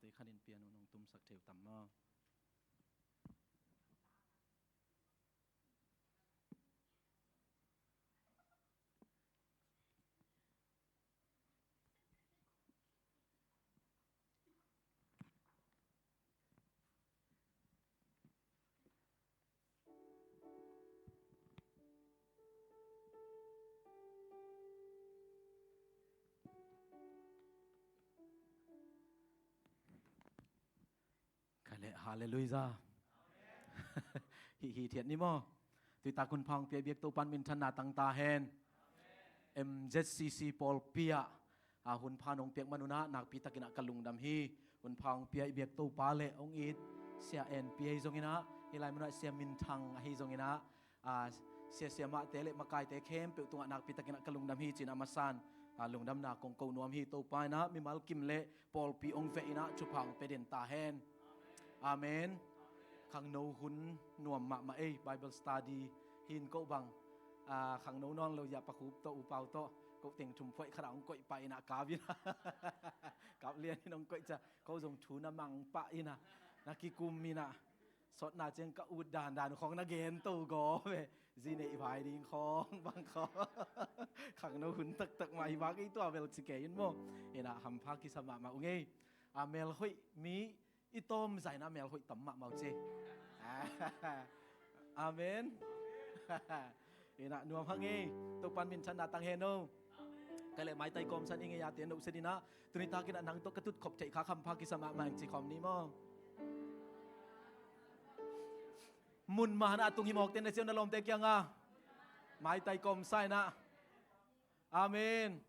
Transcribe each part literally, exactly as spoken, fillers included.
Te khanin pian un hong tumsak theu tam maw? Kale, halleluiah. Hi, hi thiat ni maw? Tuitak hun pha hong pia i biak Topa'n minthanna tang ta hen. M Z C C pawlpi ah, a, hun pha nong piak man un ah nakpi takin ah ka lungdam hi. Hun pha hong pia i biak Topa le hong it Sia En Pi ahi zongin ah, hih lai mun ah Sia Min Thang ahi zongin ah, a, sia, siamahte le makaite khempeuh tungah nakpi takin ah ka lungdam hi ci-in a masa-in, a, lungdamna kong ko nuam hi. Topa in ah mimal kim le pawlpi hong veh in ah thupha hong pia den ta hen. Amen. Khangno hun nuam mahmah ei, Bible study hi in ko bang, a, khangno nawn lo, Ia Pa Khup tawh U Pau tawh ko teng thum phuaih khat ah hong koih pah in ah kap in ah kap lian in hong koih ciang ko zong thu na mang pah in ah, na kikum in ah, sawtna ciang ka ut dandan khawng na gen to gaw ve. Zi neih vai ding khawng bang khawng khangno hun taktak mah hi vak ei, tua bel ci kei in maw. In ah hampha kisa mahmah ung ei. A, melhoih mi i tawm zah in ah melhoih tam mahmah uh ci. Amen. In ah nuam hang ei. Topa'n minthanna tang hen o. Kale, maitai kawmsa ning ei, a, te no se ding ah. Tuni takin ah nang tawh ka tutkhop theih kha hampha kisa mahmah ing ci khawm ni maw? Mun man ah tung hi mawk, ten na ci un na lawmte kiangah. Maitai kawmsa in ah. Amen.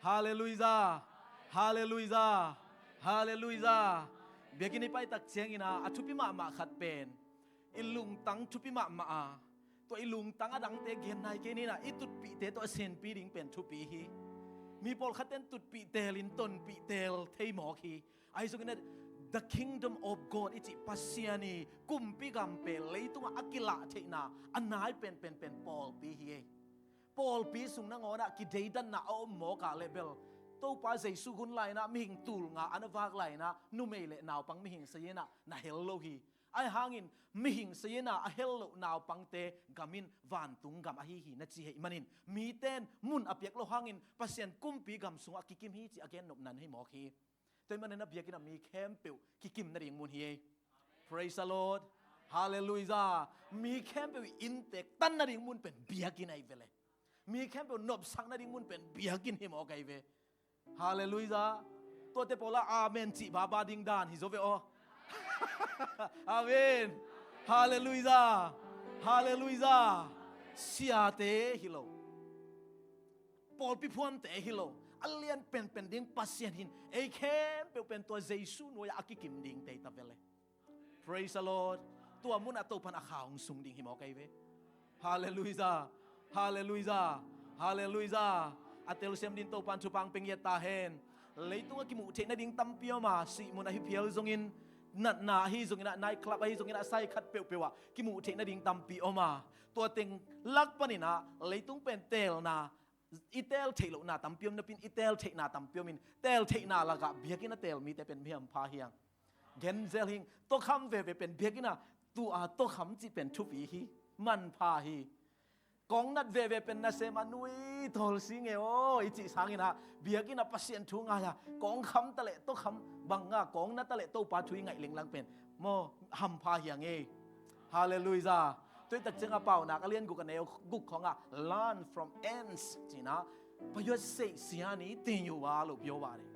Halleluiah. Halleluiah. Halleluiah. Biakinn i pai tak ciangin ah a thupi mahmah khat pen i lungtang thupi mahmah a, tua i lungtang a dangte gen nai kei ni in ah, i tutpihte tawh a senpi ding pen thupi hi. Mi pawlkhat ten tutpih teel in tonpih teel thei mawk hi. Ahi zongin ah, the kingdom of God i cih Pasian i kumpi gam pen leitungah a kilah theihna a nai penpen pen pawlpi hi ei. Pawlpi sung nangawn ah kideidanna a om mawk a leh bel, Topa Jesu hun lai in ah mihing tul nga a na vak lai in ah numei le naupang mihing saying ah na hel lo hi. Ahi hangin mihing saying ah a hel loh naupangte gam in vantung gam ahi hi na ci ahih manin, mite in mun a piak loh hangin Pasian kumpi gam sungah kikim hi cih a gen nopna hi mawk hi. Tua ahih manin ah biakinn ah mi khempeuh kikim nading mun hi ei. Praise the Lord. Halleluiah. Mi khempeuh i inntek tan nading mun pen biakinn ahi ve le. Mi khempeuh nopsak nading mun pen biakinn hi mawk ahi ve. Halleluiah. Tuate pawl ah amen cih baba ding dan hi zaw ve aw. Amen. Halleluiah. Halleluiah. Siate hi lo, pawlpi phuamte hi lo, a lian penpen ding Pasian hi in, ei khempeuh pen tua Jesu nuai-ah a kikim dingte hi ta ve le. Praise the Lord. Tua mun ah Topa'n a kha hong sung ding hi mawk ahi ve. Halleluiah. Halleluiah. Halleluiah. A telsiam ding Topa'n thupha hong pia ngiat ta hen. Leitung ah kimuh theih nading tampi om a, sih mun ahi phial zongin, natna ahi zongin ah, night club ahi zongin ah, sai khat peuhpeuh ah kimuh theih nading tampi om a, tua teng lak panin ah leitung pen teelna, i teel theih lohna tampi om napi-in i teel theihna tampi om in, teel theihna lakah biakinn a teel mite pen mi hampha hi hang. Gen zel hing, tokham veve pen biakinn ah tu a tokham cih pen thupi hi, manpha hi. Kong nat veve pen nasem a nui tawl si nge aw i cih sangin ah, biakinn ah Pasian thu ngai a, kong kham ta leh tokham bang a, kong na ta leh Topa thu i ngaih lenglang pen maw, hampha hi hang ei. Halleluiah. Tua i tak ciang a Paunak a lian guk a neu guk khawng ah, learn from ants ci-in ah, payuat seih sia ni ti nyu a lo pio va ni.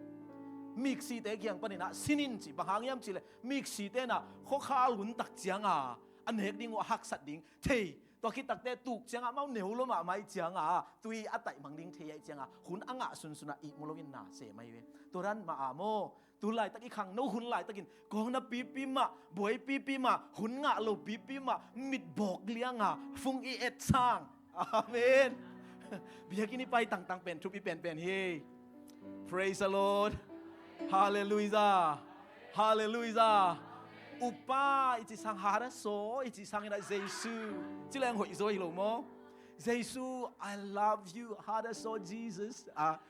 Miksite kiang panin ah sin in ci, bang hang hiam cih leh miksite in ah khuakhal hun tak ciang a, a nek ding uh a haksat ding thei. Tua khit takteh tuk ciang a amau neu lo mahmah ahih ciang a, tui a taihmang ding thei ahih ciang a, hun a ngah sunsun ah ihmu lo in na sem ahi ve. Tua dan mah a maw, tu laitak i khangno hun laitakin kong na pipi mah, buai pipi mah, hun ngah lo pipi mah, mitbawk liang a fung i et sang. Amen. Biakinn i pai tangtang pen thupi penpen hi. Praise the Lord. Halleluiah. Halleluiah. Upa i cih sang, hadaso i cih sangin ah Jesu ci leng hoih zaw hi lo maw? Jesu, I love you, hadaso Jesus. A,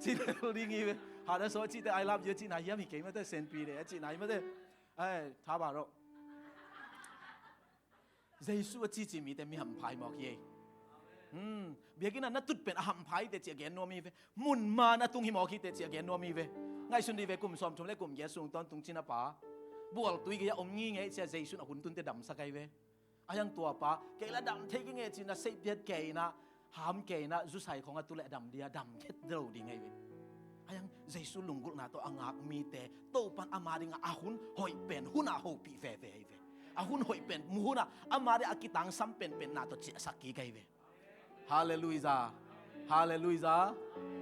ci lel ding hi ve. Father so a cihte, "I love you," a cihna hiam hi kei mate, Senpi le a cihna hi mate. Ai, tha ba rawh. Jesu a cici mite mi hampha hi mawk hi ei. Hmm. Biakinn ah na tut pen a hampha hi teh ci a gen nuam hi ve. Mun man a tung hi mawk hi teh ci a gen nuam hi ve. Ngaihsun dih ve, kum sawmthum le kum giat sung tawntung cina pa bualtui gei a om ngingei ci a Jesu in a hun tunte damsak ahi ve. Ahi hang tua pa, "Kei la dam thei kei nge," ci-in a seihpiat kei in a, ham kei in a, zusai khong a tu le a dam dia, dam khet lo ding ahi ve. Ahi hang Jesu lunggulhna tawh a ngak mite, Topa'n ama dingah a hun hoih pen hun ah hopih veve ahi ve. A hun hoih pen mu hun ah ama dingah a kitangsam penpenna tawh ciahsak kik ahi ve. Halleluijah. Halleluijah.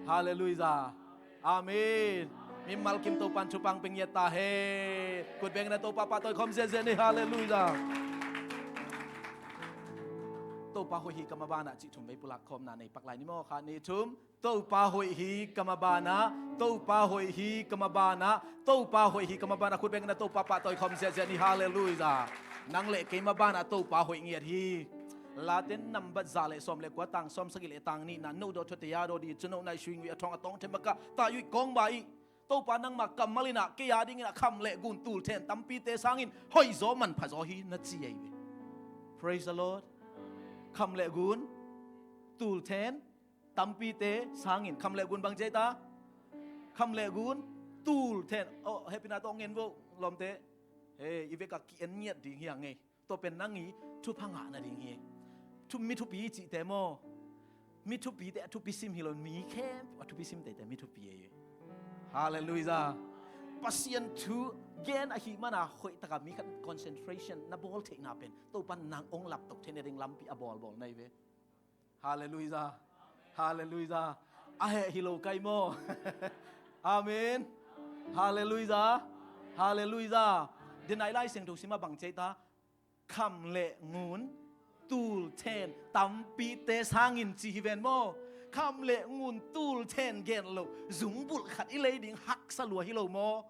Halleluijah. Amen. Mimal kim Topa'n thupha hong pia ngiat ta hen. Khut beng in a Topa pahtawi khawm ziahziah ni. Halleluijah. Topa hoih hi ka maban ah cih thum vei pulak khawmna nei pak lai ni maw. Khat, nih, thum. Topa hoih hi ka maban ah, Topa hoih hi ka maban ah, Topa hoih hi ka maban ah. Khut beng in a Topa pahtawi khawm ziahziah ni. Halleluijah. Nang le kei maban ah Topa hoih ngiat hi. Late nambat za le sawm le kua, tang sawm sagih le tang nihna, note dawh thuate ya dawh dih, cun note nai sui ngui a thawng a tawng them a kah ta yuih kawng ba ih. Topa nangma kammal in a kei a dingin a kham le ngun tul then tampite sangin hoihzaw manphazaw hi na ci ahi ve. Praise the Lord. Kham le ngun tul then tampite sangin, kham le ngun bang ci ahi ta? Kham le ngun tul then. Oh, hehpihna tawh ngen vo lawmte. He, i vek a ki-en ngiat ding hi a ngei. Tua pen nang i thupha ngah nading hi. Thu, mi thupi i cihte maw? Mi thupite a thupi sim hi lo, mi khempeuh a thupi sim teite mi thupi ahi hi. Halleluijah. Pasian thu gen ahih mana hoih taka mi khat concentration na bawl theihna pen Topa'n nang hong laptok theihna ding lampi a bawlbawl na hi ve. Halleluijah. Halleluijah. A heh hi lo kai maw? Amen. Halleluijah. Halleluijah. Denai Lai Siangtho sim a bang ci ahi ta? Kham le ngun tul then tampite sangin ci hi ven maw? Kham le ngun tul then gen lo zungbulh khat i lei ding haksa lua hi lo maw?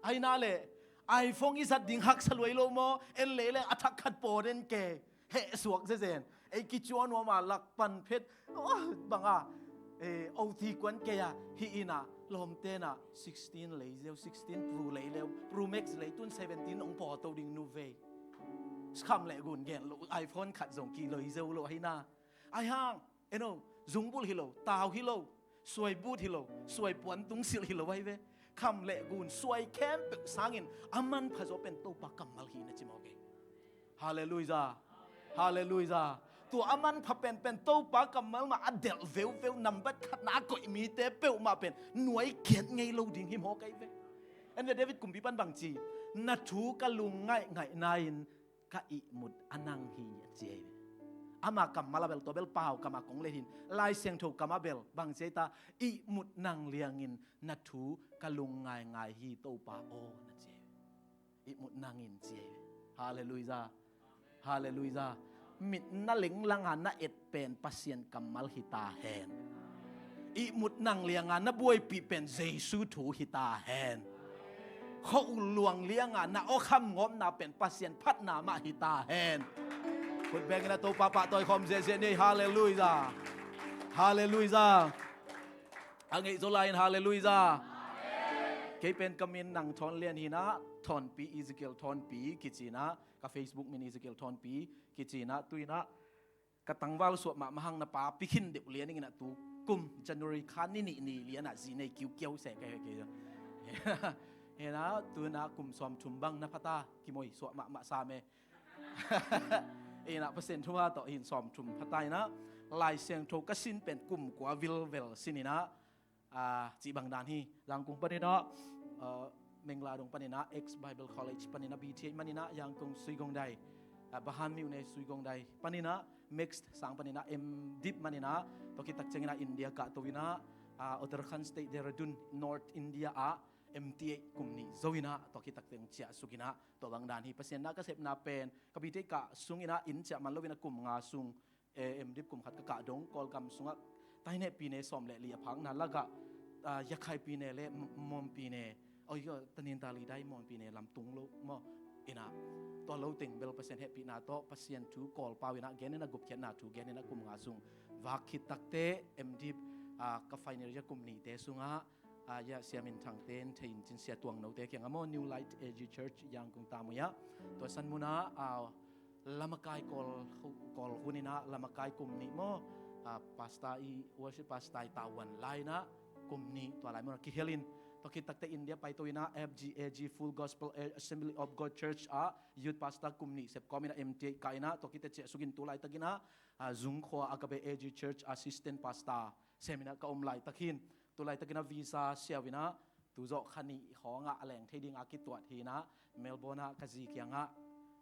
Ahi na le iPhone i zat ding haksa lua hi lo maw? En lei le a thak khat paw den ke. Heh suak zezen. Ei kicuan nuam a lak pan phet. Oh, bang a, eh, O T kuan kei a, hih in a, lawmte in a sixteen lei zeu, sixteen Pro lei leu, Pro Max lei, tun seventeen hong pawto ding nu vei. Kham le ngun gen lo, iPhone khat zong kiloi zeu lo ahi na. Ahi hang, eno, zungbulh hi lo, tau hi lo, suai but hi lo, suai puan tungsilh hi lo ahi ve. Kham le ngun suai khempeuh sangin a manphazaw pen Topa kammal hi na ci mawk ei. Halleluijah. Halleluijah. Tua a manpha penpen Topa kammal mah a delh veuveu, nambat khatna a koih mite peuhmah pen nuai khiat ngei lo ding hi mawk ahi ve. En ve, David kumpi pan bang ci? Na thu ka lung ngaihngaihna in ka ihmut a nang hi a ci ahi ve. Ama kammal a bel, tua bel pau kam a kong le hin, Lai Siangtho kam a bel bang ci ahi ta? Ihmut nang liangin na thu ka lung ngaingai hi Topa aw na ci ahi ve. Ihmut nangin ci ahi ve. Halleluijah. Halleluijah. Mit na lenglang a na et pen Pasian kammal hi ta hen. Ihmut nang liang a na buaipih pen Jesu thu hi ta hen. Khua-ul luang liang a na awkham ngawpna pen Pasian phatna mah hi ta hen. Khut beng in a Topa pahtawi khawm ziahziah ni. Halleluijah. Halleluijah. A ngeih zaw lai in. Halleluijah. Kei pen ka min Nang Thawn Lian hi in a, Thawnpi, Ezekiel Thawnpi kici in a, ka Facebook min Ezekiel Thawnpi kici in a, tu in a ka tangval suah mahmah hang na papi khin deuh lian ing in a, tu kum January kha ni nih ni lian a zi nei kiukiau se ka hi kei. Hi in a, tu in a kum sawmthum bang na pha ta, kimoi suah mahmah sam e. Hi in a, Pasian thu a tawh hi in sawmthum pha ta hi in a, Lai Siangtho ka sin pen kum kua vilvel sin in a, ah, cih bang dan hi. Zangkung pan in a, ah, Mengladong pan in a, X Bible College pan in a, B T H man in a, Yangon Suigongdai, ah, Bahan Myune Suigongdai pan in a, Mixed sang pan in a, M.Div man in a, tua khit tak ciang in a India kahto in a, ah, Uttarakhand State, Dehradun, North India ah M.Th kum nih zo in a, tua khit tak ciang ciah suk in a, tua bang dan hi. Pasian na ka sepna pen, ka B.Th kah sung in a, inn ciah man lo in a kum nga sung, eh, M.Div kum khat ka kah dong, Kawlgam sungah taineh pine sawm le li a phakna lakah, ah, Yakhai pine le M-, Mon pine, oi, Tanintharyi dai Mon pine lam tung lo maw, in a, tua lo teng bel Pasian hehpihna tawh, Pasian thu Kawlpau in a gen in a, gupkhiatna thu gen in a kum nga sung vak khit takte M.Div, ah, ka final year kum nihte sungah, ah, ya Sia Min Thang te in thei in cin, Sia Tuang No te kiangah maw, New Light A G Church Yangon Tamui ah. Tua San Mun ah, ah, Lamakai Kawl, Kawl hun in ah Lamakai kum nih maw, ah, pastor i, worship pastor i tavuan lai in ah kum nih tua lai mun ah kihel in, tua khit takteh India paito in ah F G A G, Full Gospel Assembly of God Church ah youth pastor kum nih sep kawm in ah M T A kah in ah, tua khit teh ciahsuk in tu laitak in ah, ah, Zungkhua Agape A G Church assistant pastor sem in ah ka om laitak hi in, tu laitak in ah visa siau in ah, tu zawh kha nih khawng ah a leng thei ding a kituat hi in ah, Melbourne ah ka zi kiangah,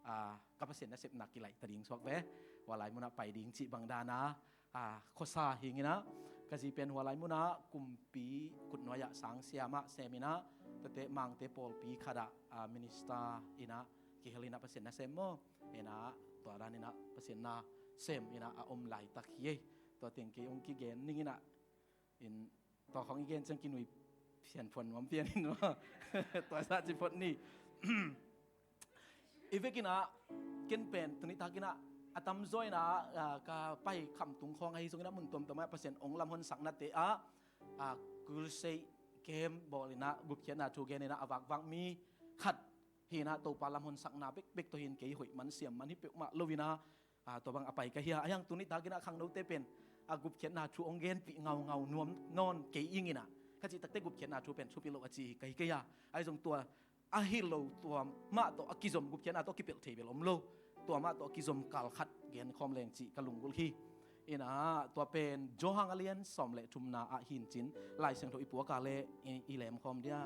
ah, ka Pasian nasepna kilaih ta ding suak ve. Hua lai mun ah pai ding cih bang dan a, ah, khuasa hi ing in ah, ka zi pen hua lai mun ah kumpi kutnuai ah sang siam ah sem in ah, tuate Mangte pawlpi khat ah, ah, minister in ah kihel in ah Pasian nasem maw. In ah tua dan in ah Pasian nasem in ah a om laitak hi ei. Tua teng kei hong kigen ning in ah, in tua khawng i gen ciang kinui pian phot nuam pian in maw. Tua sa ci phot ni. I vekin ah, ken pen tuni takin ah a tamzaw in ah, ah, ka pai khamtung khawng ahi zongin ah mun tuamtuam ah Pasian hong lamhonsaknate ah, ah, crusade camp bawl in ah gupkhiatna thu gen in ah a vakvak mi khat hi in ah, Topa lamhonsakna bekbek tawh hi in, kei hoih man siam man hi peuhmah lo in ah, ah, tua bang a pai ka hi a. Ahi hang tuni takin ah khangnote pen, ah, gupkhiatna thu hong genpih ngaungau nuam nawn kei ing in ah, ka cih takteh gupkhiatna thu pen thupi lo a ci hi ka hi kei a. Ahi zong tua ahi lo, tua mah tawh a kizom, gupkhiatna tawh a kipelh thei bel om lo, tua mah tawh a kizom kal khat gen khawm leng cih ka lunggulh hi. In ah tua pen Johan a lian sawm le thumna ah hi in cin, Lai Siangtho i puak a leh i, i lem khawm dia.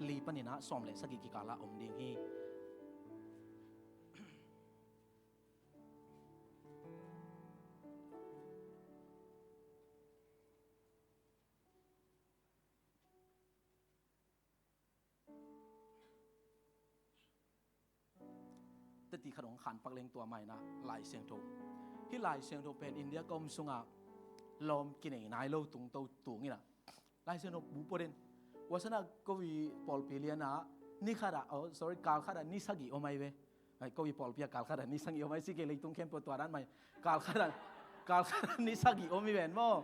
Li panin ah sawm le sagih kikal ah om ding hi. Teti khat hong khan pak leng tua mah in ah Lai Siangtho. Hih Lai Siangtho pen India ka om sungah lawm kinei nai lo tungto tung in ah, Lai Siangtho bu pua den. Ua san ah Covid pawlpi lian ah ni khat ah, oh, sorry, kal khat ah ni sagih om ahi ve. Ai, Covid pawlpi ah kal khat ah ni sagih om ahi, si kei leitung khempeuh tua dan mah hi. Kal khat ah, kal khat ah ni sagih om hi ven maw.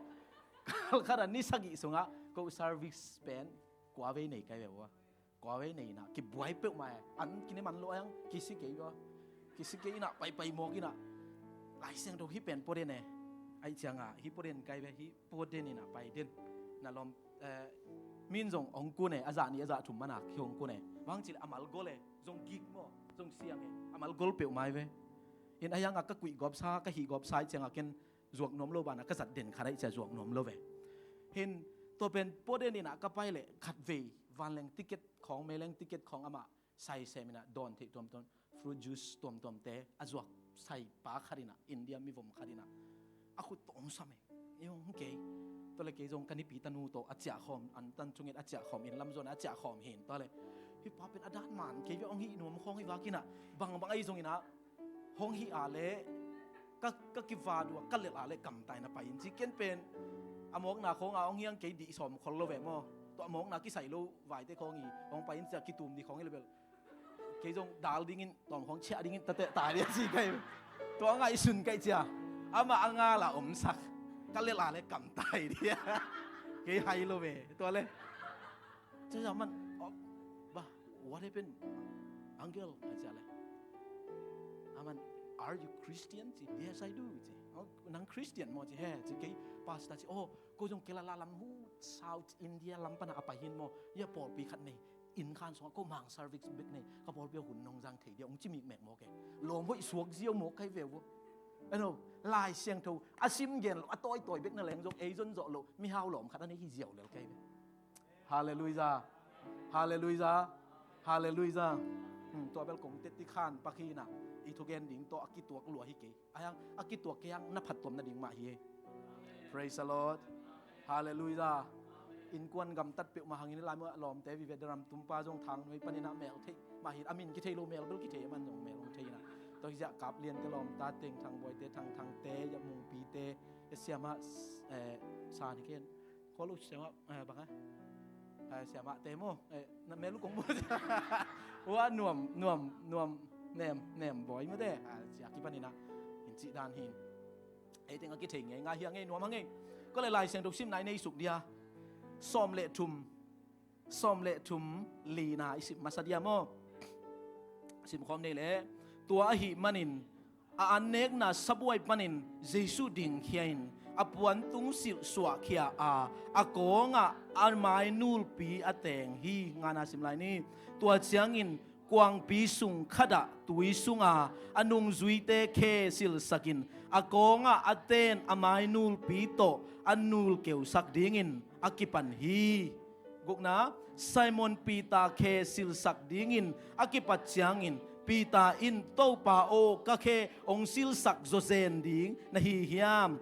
Kal khat ah ni sagih sungah ko service pen kua vei nei kai ve ua. Kua vei nei in ah kibuai peuhmah e. An kine man lo a, ang kisi kei ua. Kisi kei in ah paipai mawk in ah, Lai Siangtho hih pen pua den e. Aih ciangah hih pua den kai ve, hih pua den in ah pai den. Na lawm, eh, min zong hong kun e, a zah nih a zah thum man a ki hong kun e. Bang ci leh a mal gol e, zong gik maw, zong siang e, a mal gol peuhmah hi ve. In ahi hang ah ka kuih gawpsa, ka hih gawpsa aih ciangah ken zuak nuam lo, banah ka zat den khat aih ciah zuak nuam lo ve. Hin tua pen pua den in ah ka pai leh khatvei vanleng ticket khawng, meileng ticket khawng amah sai sem in ah dawn theih tuamtuam, fruit juice tuamtuamte a zuak sai pa khat in ah, India mivom khat in ah a khut tawh hong sam e. I hong kei, tua leh kei zong ka nipi tanu tawh a ciah khawm, an tan thunget a ciah khawm, inn lam zuan a ciah khawm hi in, tua leh hih pa pen a dan man kei ve, hong hih nuam khawng hi vak in ah, bangbang ahi zongin ah hong hih a leh ka, ka kivadua, ka lelh a leh kamtai na pai in ci. Ken pen a mawkna khawng a hong hiang kei dih sawm khol lo ve maw. Tua a mawkna kisai lo vaite khawng hi hong pai in cia kitum dih khawng hi lo bel. Kei zong dal dingin, tawm khawng ciah dingin, tate tai dia ci kai. Tua ngaihsun kai cia. Amah a ngal a omsak. Ka lelh a leh kamtai dia. Kei hai lo ve. Tua leh Cia cia man, oh, bah, what happened? Uncle, a cia leh. Aman, are you Christian? Ci, yes, I do. Ci, oh, nang Christian maw? Ci, he, ci, kei pastor ci, oh, ko zong Kerala lam hu, South India lam pana a pai hi in maw. Ya pawlpi khat nei, inn khan sungah ko mang service bek nei, ka pawlpi a hun nong zang thei dia, hong ci mikmek maw kei. Lawm hoih suak ziau maw kai ve ua. Ano, Lai Siangtho, a sim gen lo, a tawitawi bek na leng zong, ei zon zawh lo, mihau lawm khat a nei hi ziau lel kai ve. Halleluijah. Halleluijah. Halleluijah. Hmm, tua bel kong teti khan pak hi in ah, i thugen ding tawh a kituak lua hi kei. Ahi hang a kituak kei hang na phattuam nading mah hi. Praise the Lord. Halleluijah. Innkuan gamtat peuhmah hangin lai muah lawmte vive, daram tumpa zong Thang Nuai panin ah mel theih mah hi. A min kithei lo, mel bel kithei, a man zong mel hong thei in ah. Tua hi ziah Kap Lian te lawmta teng, Thang Bawi te, Thang Thang te, ya Mungpi te, ya siamah, eh, San hi ken. Khualo siamah, eh, bang a, eh, siamah te maw, eh, na mel uh kong maw. Ua Nuam, Nuam, Nuam, Nem, Nem Bawi maw te, ah, cia kipan in ah, in cih dan hi in. Ei teng a kithei ngei ngai hiang ei nuam hang ei. Ko le Lai Siangtho simna i nei suk dia. Sawm le thum, sawm le thum lina i sim masa dia maw? Simkhawm nei le. Tua ahih manin a annekna sabuai panin Jesu dingkhia in a puantung silh suahkhia a, a kawngah a mainulpi a teng hi. Ngana sim lai ni. Tua ciangin kuangpi sung khatah tui sunga a nungzuite khe silhsakin a kawngah a ten a mainulpi tawh a nulkeusak dingin a kipan hi. Gukna, Simon Peter khe silhsak dingin a kipat ciangin Peter in, "Topa aw, ka khe hong silhsak zawzen ding na hi hiam?"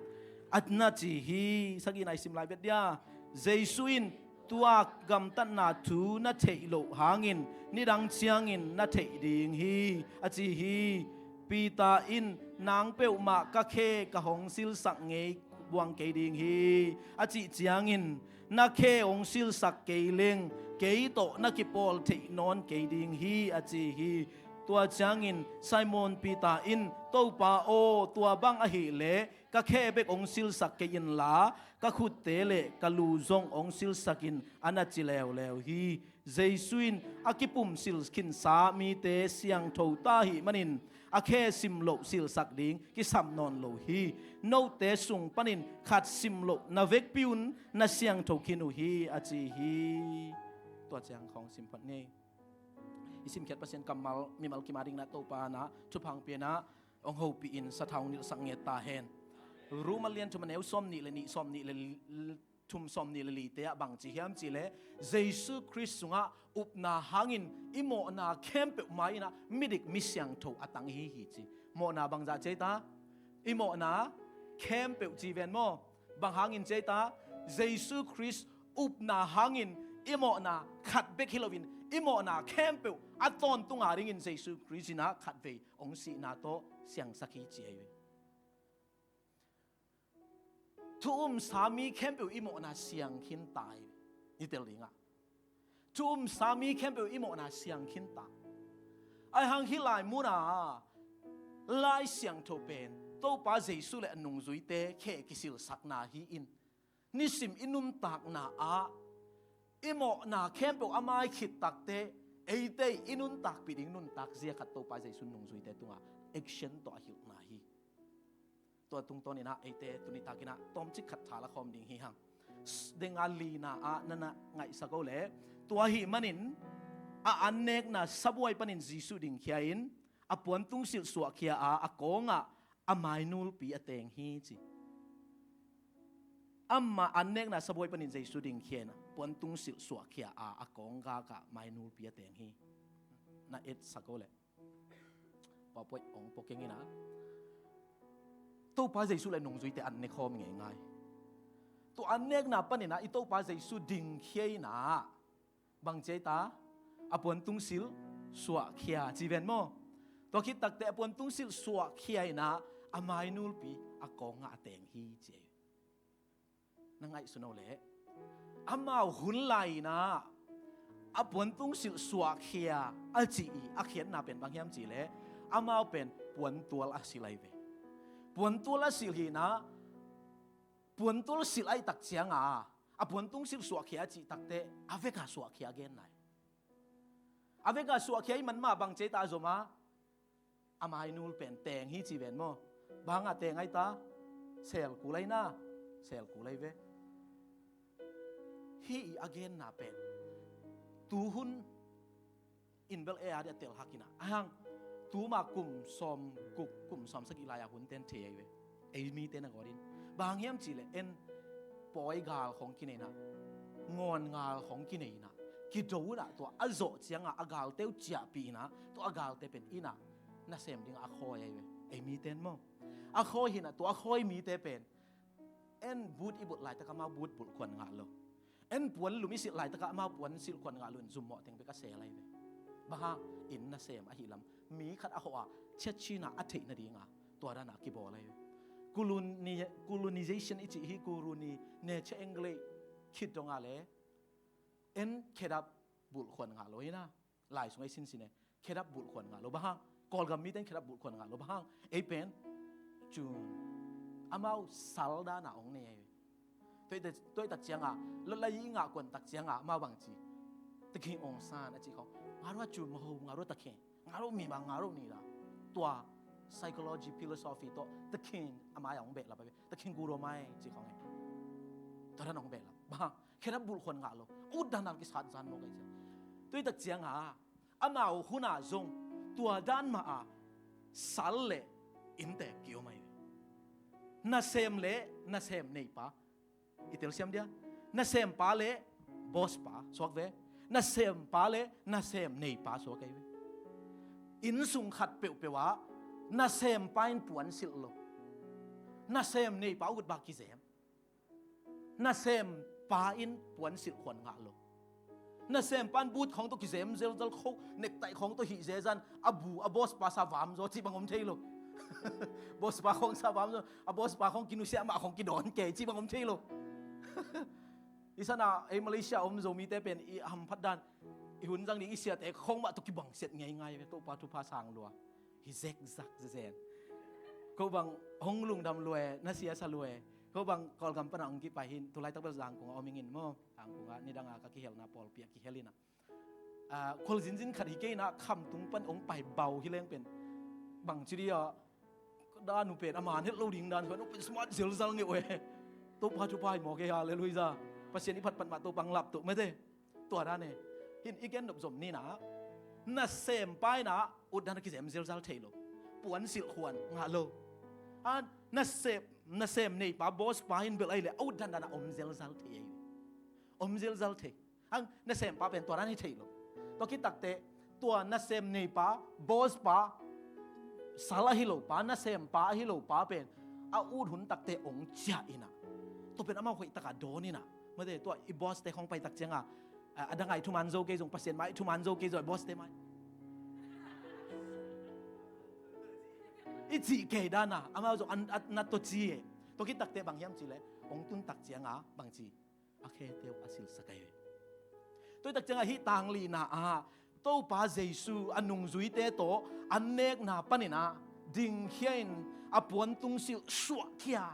a na ci hi. Sagihna i sim lai bet dia. Jesu in, "Tua gamtatna thu na theih loh hangin nidang ciangin na theih ding hi," a ci hi. Peter in, "Nang peuhmah ka khe ka hong silhsak ngei buang kei ding hi," a cih ciangin, "Na khe hong silhsak kei leng kei tawh na kipawl theih nawn kei ding hi," a ci hi. Tua ciangin Simon Peter in, "Topa aw, tua bang ahih leh ka khe bek hong silhsak kei inla, ka khutte le ka lu zong hong silhsak in," a na ci leuleu hi. Jesu in, "A kipumsilh khinsa mite siangtho ta ahih manin a khe sim loh silhsak ding kisam nawn lo hi. Note sung panin khat sim loh na vekpi un na siangtho khin uh hi," a ci hi. Tua ciang khawng sim phot ni. I simkhiat Pasian kammal mimal kim a dingin ah Topa in ah thupha hong pia in ah hong hopih in sathau hong nilhsak nget ta hen. Rom a lian thum a neu sawm nih le nih, sawm nih le thum, sawm nih le lite ah bang ci hiam cih leh, Jesu Khrist sungah upna hangin i mawhna khempeuh mai-in ah midik misiangtho a tang ihi hi ci. Mawhna bangzah ci ei ta? I mawhna khempeuh ci ven maw? Bang hangin ci ei ta? Jesu Khrist upna hangin i mawhna khat bek hi loin i mawhna khempeuh a tawntung a dingin Jesu Khrist in ah khatvei hong sihna tawh siangsak hi ci ei ve. Thu umsa mi khempeuh i mawhna siang khin ta hi. I tel dingah thu umsa mi khempeuh i mawhna siang khin ta. Ahi hang hih lai munah Lai Siangtho pen Topa Jesu le a nungzuite khe kisilhsakna hi-in, nisim i nuntakna ah i mawhna khempeuh a mai khit takteh eite i nuntakpih ding nuntak zia khat Topa Jesu nungzuite tungah action tawh a hilhna hi. Tua tungtawn in ah eite tuni takin ah tawmcik khat tha la khawm ding hi hang. Denga lina ah na na ngaihsak o leh, tua ahih manin a annekna sabuai panin Jesu dingkhia in a puantungsilh suahkhia a, a kawngah a mainulpi a teng hi ci. Amah annekna sabuai panin Jesu dingkhia in a puantungsilh suahkhia a, a kawng gakah mainulpi a teng hi. Na etsak o leh. Papuai ong pokeng in ah Topa Jesu le nungzuite an ne khawm ngeingai. Tua an nekna panin ah i Topa Jesu dingkhia in ah bang ci ei ta? A puantungsilh suahkhia ci ven maw? Tua khit takteh a puantungsilh suahkhia in ah a mainulpi a kawngah a teng hi ci ei. Na ngaihsun o leh, amau hun lai-in ah a puantungsilh suahkhia a cih i a khiatna pen bang hiam cih leh, amau pen puantual a silh ahi ve. Puantual a silh hi-in ah puantual silh ahih tak ciangah a puantungsilh suahkhia a cih takteh a vekah suahkhia a genna hi. A vekah suahkhia ahih man mah bang ci ei ta a zom a? A mainul pen teng hi ci ven maw? Bang hangah teng ahi ta? Sel kul ahi na, sel kul ahi ve. Hih i a genna pen tuhun in bel ei a dih a tel hak in ah, ahi hang tuma kum sawm guk, kum sawm sagih lai-a hunten thei ahi ve. Ei mite na gawt in, bang hang hiam cih leh en pawi gal khawng kinei in ah, ngawn gal khawng kinei in ah, kido in ah tua a zawh ciangah a galte uh ciahpih in ah tua a galte pen inn ah nasem dingah a khawi ahi ve. Ei mite in maw, a khawi hi-in ah tua a khawi mite pen en but i bulh laitakah amau but bulh khuan ngah lo. En puan lum i silh laitakah amau puan silh khuan ngah lo in zummawh teng bek a sel ahi ve. Bang hang? Inn nasem ahih lam mi khat a hawh a, ciatcina a theih nadinga tua dana kibawl ahi ve. Coloni-, colonization i cih hi, coloni, nature English khit dongah le en khedap bulh khuan ngah lo hi na. Lai sungah i sinsin e, khedap bulh khuan ngah lo. Bang hang? Kawlgam mite in khedap bulh khuan ngah lo. Bang hang? Ei pen cun Amau sal dana hong nei ahi ve. Tua i tak cianga, lawtlai i ngah kuan tak cianga amau bang ci, ตะเคียน hong san a ci khong. Ngah rua cu maho, ngah rua ตะเคียน, ngah rua mi bang, ngah rua ni la. Tua psychology, philosophy tawh ตะเคียน a mai a hong behlap ahi ve. ตะเคียน ku rua mai ci khong e. Tua dan hong behlap. Bang, khe na bulh khuan ngah lo. Ut dan dan kisat zan mawk ahi ciang. Tua i tak cianga amau huna zong tua dan mah a sal le innte ki-om ahi ve. Nasem le nasem neipa. I telsiam dia. Nasempa le boss pa suak ve. Nasempa le nasem neipa suak ahi ve. Innsung khat peuhpeuh ah nasempa in puan silh lo. Nasem neipa ut bak kizem. Nasempa in puan silh khuan ngah lo. Nasempa in boot khawng tawh kizem zelzal kho, necktie khawng tawh hih zezan, a bu, a boss pa sa vam zaw cih bang om thei lo. Boss pa khawng sa vam zaw, a boss pa khawng kinusia mah khawng kidawn kei cih bang om thei lo. I sana ei Malaysia om Zomite pen i hamphat dan, i hun zang ding i siate khawng mah tawh kibang siat ngeingai ve, Topa thupha sang lua. Hi zekzak zezen. Ko bang hong lungdam lua e, na sia sa lua e. Ko bang Kawlgam pana hong kipai hin, tulaitak bel Zangkong a om ing in maw. Zangkong ah nidang a ka kihelna pawlpi ah kihel in ah. Ah, khual zinzin khat hi kei in ah, khamtung pan hong pai bau hi leng pen. Bang ci dih ah, dan uh pen a man het lo ding dan, khuan uh pen smart zelzal ngeu e. Topa thupha hi maw kei, halleluiah. Pasian i phatpat mah Topa hong lap tuh mate. Tua dan e. Hin i gen nop zom ni in ah, nasempa in ah ut dan a kizem zelzal thei lo. Puan silh khuan ngah lo. A nasem, nasem neipa, boss pa in bel ahi leh a ut dan dan a om zelzal thei ahi. Om zelzal thei. Ang nasempa pen tua dan hi thei lo. Tua khit takteh tua nasem neipa, boss pa, sal ahi lo pa, nasempa ahi lo pa pen a ut hun takteh hong ciah in ah, tua pen amau hoih tak a dawn in ah. Mate, tua i boss te khawng pai tak cianga, a, a dang a i thuman zo kei zong, Pasian mai i thuman zo kei zong, i boss te mai i cih kei dan a, amau zong an, a, na tua ci e. Tua khit takteh bang hiam cih leh, hong tun tak cianga bang ci, a khete uh a silhsak ahi ve. Tua i tak cianga hih tanglihna ah Topa Jesu a nungzuite tawh an nekna panin ah dingkhia in a puantung silh suahkhia.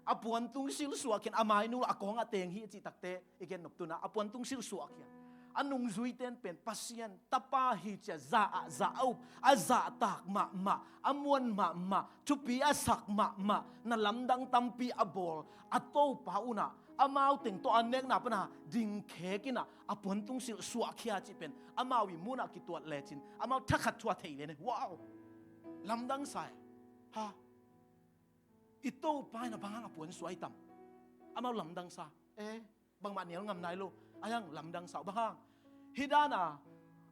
A puantung silh suahkhian a mainul a kawng a teng hi a cih takteh i gen nop tun ah a puantung silh suahkhia. A nungzuite in pen Pasian Tapa hi ci a za ah za a up, a zahtak mahmah, a muan mahmah, thupi a sak mahmah, na lamdang tampi a bawl a Topa un ah amau teng tawh an nekna pana dingkhek in ah a puantung silh suahkhia cih pen amau i mun ah kituat lecin amau thakhat thu a thei len e. Wow! Lamdang sa e. Ha! I Topa in a bang hang a puan suah i tam? Amau lamdang sa. Eh, bangmah nial ngam nai lo. A hiang lamdang sa uh bang hang? Hih dan a,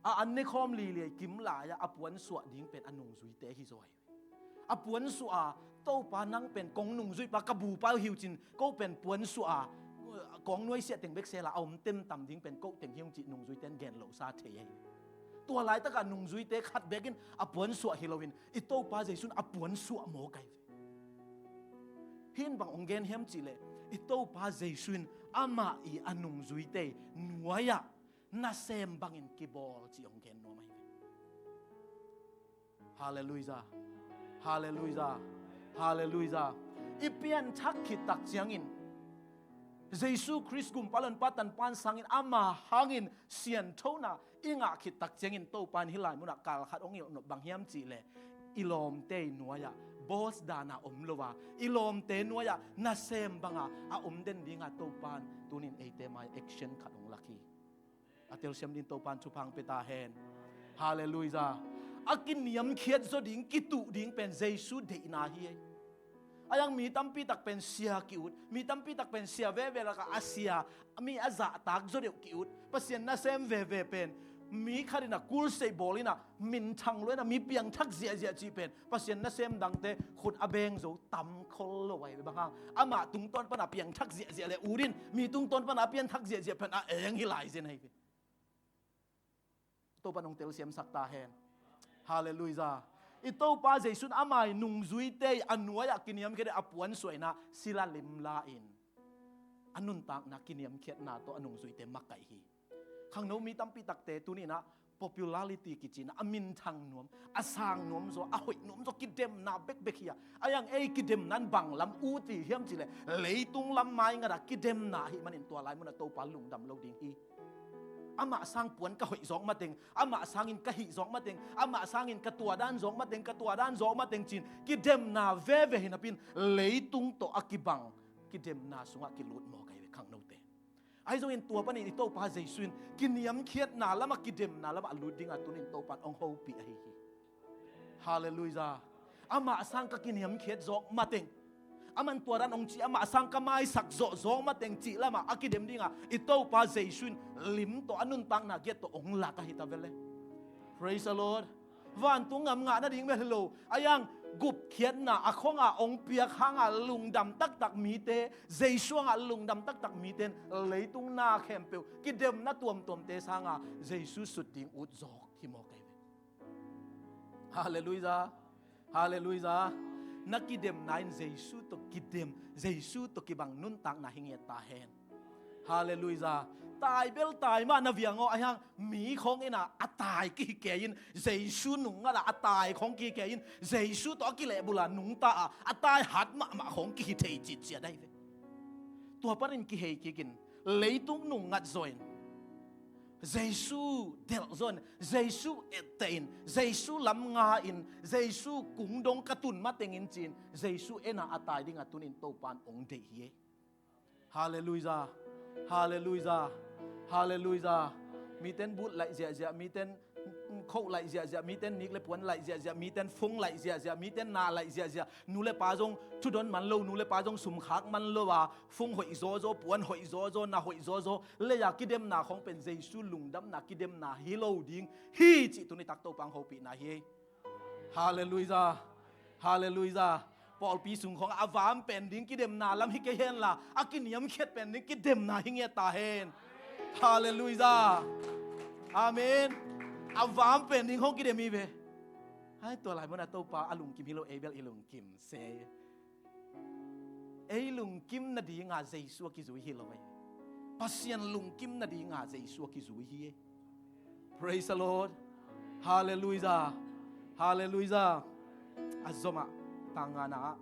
a an ne khawm lili a i kim lai ah a puan suah ding pen a nungzuite hi zaw hi. A puan suah a, Topa nang pen kong nungzuipa ka bupa uh hi uh cin, ko pen puan suah a, kong nuaisiah teng bek sel a, a om temtam ding pen ko teng hi ung cih nungzuite in gen lo sa thei ahi. Tua laitak a nungzuite khat bek in a puan suah hi loin i Topa Jesu in a puan suah mawk ahi ve. Hih in bang hong gen hiam cih leh, i Topa Jesu in amah i a nungzuite nuai ah nasem bangin kibawl cih hong gen nuam ahi ve. Halleluiah. Halleluiah. Halleluiah. I pianthak khit tak ciangin Jesu Khrist gumpa lanpa tanpan sangin ama hangin sianthona i ngah khit tak ciangin Topa in hih lai munah kal khat hong hilh nop bang hiam cih leh, i lawmte i nuai-ah boss dana om lo a, i lawmte nuai-ah nasem banga a om den dinga Topa in tunin eite mai action khat hong lak hi. A telsiam ding Topa in thupha hong pia ta hen. Halleluiah. A kiniamkhiat zaw ding, kituh ding pen Jesu deihna hi ei. A hiang mi tampi tak pen sia ki-ut, mi tampi tak pen sia veve lakah a sia, mi a zahtak zaw deuh ki-ut. Pasian nasem veve pen mi khat in a kulseih bawl in a minthang lua in a mi piangthak ziahziah cih pen Pasian nasem dangte khut a beng zo tam khol lo ahi ve. Bang hang? Amah tungtawn pana piangthak ziahziah le ut in mi tungtawn pana a piangthak ziahziah pen a eng hi lai zen ahi ve. Topa in hong telsiamsak ta hen. Halleluiah. I Topa Jesu in ama i nungzuite i a nuai-ah kiniamkhiat a puansuah in a sila limla in a nuntakna kiniamkhiatna tawh a nungzuite makaih hi. Khangno mi tampi takte tuni in a popularity kici na, a minthang nuam, a sang nuam zaw, a hoih nuam zaw kidemna bekbek hi a. Ahi hang ei kidemna in bang lam ut hi hiam cih leh, leitung lam maingat ah kidemna ahih manin tua lai munah Topa lungdam lo ding hi. Amah sang puan ka hoih zawk mateng, amah sangin ka hih zawk mateng, amah sangin ka tua dan zawk mateng, ka tua dan zawk mateng ci-in kidemna veve hi napi-in leitung tawh a kibang kidemna sungah kilut mawk ahi ve khangnote. Ahi zongin tua panin i Topa Jesu in kiniamkhiatna lamah, kidemna lamah a lut dingah tuni-in Topa in hong hopih ahi hi. Halleluiah. Amah sang ka kiniamkhiat zawk mateng, aman tua dan hong ci, amah sang ka maisak zawh zawk mateng cih lamah a kidem dingah i Topa Jesu in lim tawh, a nuntakna giat tawh hong lak ahi ta ve le. Praise the Lord. Vantung ngam ngah nading bel hi lo, ahi hang gupkhiatna a khong a hong piak hanga lungdam taktak mite, Jesu hanga lungdam taktak mite in leitung na khempeuh kidemna tuamtuamte sanga Jesu sut ding ut zawk hi mawk ahi ve. Halleluiah. Halleluiah. Na kidemna in Jesu tawh kidem, Jesu tawh kibang nuntakna hi ngiat ta hen. Halleluiah. Tai bel tai mah na viang aw, ahi hang mi khong in a tai kihi kei in, Jesu nungngat a tai khong kihi kei in, Jesu tawh a kilehbul a nungta a, a tai hat mahmah khong kihi thei citciat ahi ve. Tua panin kihei kik in, leitung nungngat zaw in, Jesu delh zaw in, Jesu etteh in, Jesu lam nga in, Jesu kung dong ka tun mateng in ci-in, Jesu en a a tai dingah tuni-in Topa in hong deih hi e. Halleluiah. Halleluiah. Halleluiah. Mite in but laih ziahziah, mite in khoh laih ziahziah, mite in nik le puan laih ziahziah, mite in phone laih ziahziah, mite in na laih ziahziah, nu le pa zong thudon man lo, nu le pa zong sumkhak man lo a, phone hoih zawzaw, puan hoih zawzaw, na hoih zawzaw, lei-a kidemna khong pen Jesu lungdamna kidemna hi lo ding hi cih tuni tak Topa hong hopihna hi. Halleluiah. Halleluiah. Pawlpi sung khong a vam pen ding kidemna lam hi kei henla, a kiniamkhiat pen ding kidemna hi ngiat ta hen. Halleluiah. Amen. A vam pen ding khong kidem hi ve. Hai, tua lai munah Topa a lungkim hi lo, ei bel i lungkim se. Ei lungkim nadinga Jesu a kizui hi lo ei. Pasian lungkim nadinga Jesu a kizui hi ei. Praise the Lord. Halleluiah. Halleluiah. A zomah tangana ah,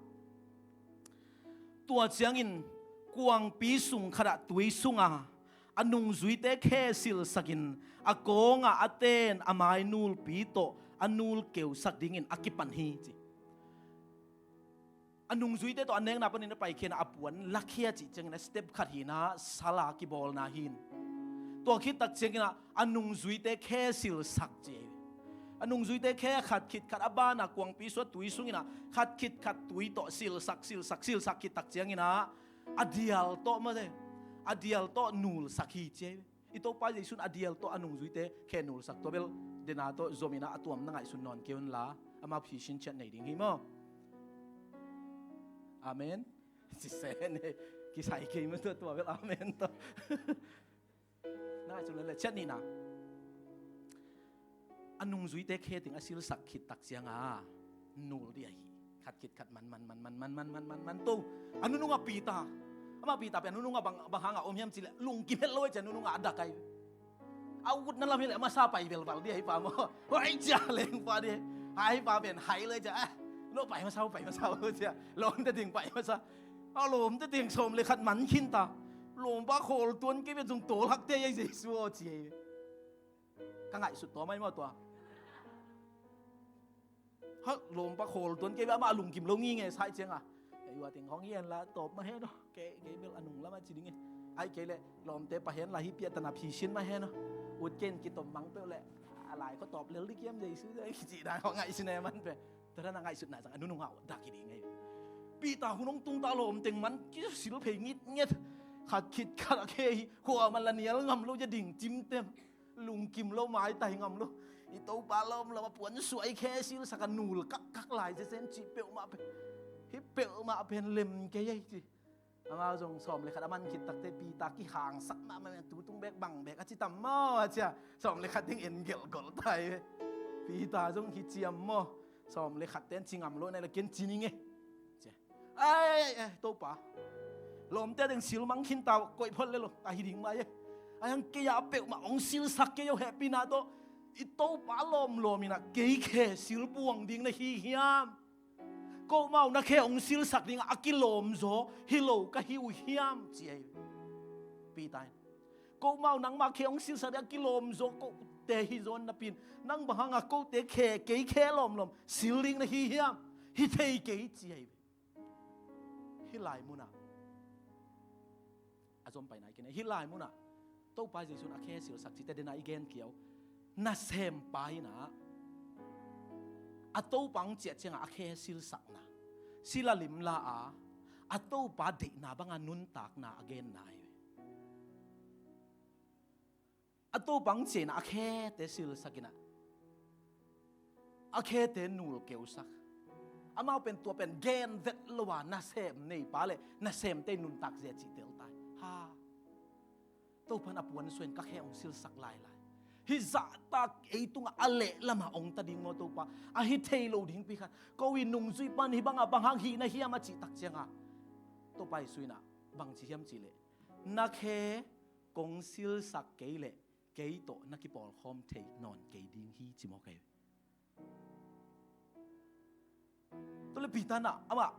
tua ciangin kuangpi sung khatah tui sunga a nungzuite khe silsakin a kawngah a ten a mai nulpi tawh a nul keusak dingin a kipan hi ci. A nungzuite tawh a nekna panin a paikhia-in a puan lakhia cih ciangin a step khat hi-in a sala kibawlna hi-in, tua khit tak ciangin a nungzuite khe silsak ci. A nungzuite khe khat khit khat a bana kuangpi sua tui sungin a khat khit khat tui tawh silsak, silsak, silsak khit tak ciangin a a dial tawh mate, a dial tawh nulsak hi ci. I Topa Jesu in a dial tawh a nungzuite khe nulsak, tua bel dena tawh zomin a tuam na ngaihsun nawn kei un la, amah phisin ciat nei ding hi maw? Amen. Sisen e, kisai kei maw tua, tua bel amen tawh. Na ngaihsun le ciat nihna. A nungzuite khe teng a silsak khit tak cianga nul dih ahi. Khat khit khat man, man, man to. A nunungah Peter. Amah Peter pen a nunungah bang, bang hangah om hiam cih leh lungkim het lo ei ci, a nunungah a dak ahi. A utna lam hi leh a masa pai velval dih ahi pa maw. Hoi cia leng pa dih. Ahi pa pen hai lo ei cia. Eh, no pai masa, pai masa cia. Lawmte teng pai masa. A lawmte teng sawm le khat man khin ta. Lawmpa khawl tuan kei ve, zong tawl hak tei ei Jesu aw ci ei. Ka ngaihsut tua mai maw tua. Ha, lawmpa khawl tuan kei ve, amah a lungkim lo nginge sai cianga. Ei ua teng hong hi hen la tawp mah hen aw. Kei, kei bel a nung lamah ci ding e. Ai kei leh lawmte pah hen la hi piah tana phisin mah hen aw. Ut kei in kitom mang peuh leh a lai khuatawp lel dih kiam Jesu, kici dan hong ngaihsun e man pe. Tua dan a ngaihsutna zang a nunungah dak hi ding e. Peter hun hong tung ta lawm teng man kisil phei ngitnget. Khat khit khat a khe hi, khuaman la nial ngam lo, cia ding cimtem. Lungkim lo, maitai ngam lo. I Topa lawm lawm a puan suai khe silsak a nul kakkak lai cia sen cih peuhmah pen, hih peuhmah pen lem kei ei ci. Amau zong sawm le khat a man khit takte Peter kihangsak mahmah, tu tung bek bang bek a ci tam maw a cia. Sawm le khat ding en gelhgolh tai ve. Peter zong hi ciam maw. Sawm le khat ten ci ngam lo nai la ken ci ning e. Cia. Ai, ai, ai, Topa. Lawmte deng sil mang khin ta koih phot le lo. A hi ding mai e. Ai ang kei a peuhmah hong silsak kei o hehpihna tawh. I Topa lawmlawm in ah kei khe sil buang ding na hi hiam? Ko amau na khe hong silsak ding ah a kilawm zaw hi lo ka hi uh hiam, ci ei. Peter in, ko amau nangmah khe hong silsak ding a kilawm zaw kote hi zaw napi in, nang bang hang a kote khe, kei khe lawmlawm sil ding na hi hiam? Hi thei kei, ci ei. Hih lai mun ah a zom pai nai kei ne. Hih lai mun ah Topa Jesu in a khe silsak cihte den a i gen kiau. Nasempa in ah a Topa hong ciah ciangah a khe silsakna, sil a limla a, a Topa deihna banga nuntakna a genna hi ve. A Topa hong ciah in ah a khete silsak in ah a khete nulkeusak. Amau pen tua pen gen vet lo a nasem neipa le nasemte nuntak zia cih tel ta hi. Ha. Topa in a puan suah in ka khe hong silsak lailai. Hih zahtak ei tungah a lehlamah hong ta ding maw Topa? A hi thei lo dingpi khat. Ko i nungzui pan hih bangah bang hang hih na hiam a cih tak ciangah Topa Jesu in ah bang ci hiam cih leh, na khe kong silsak kei leh kei tawh na kipawlkhawm thei nawn kei ding hi, ci mawk ei. Tua le Peter in ah amah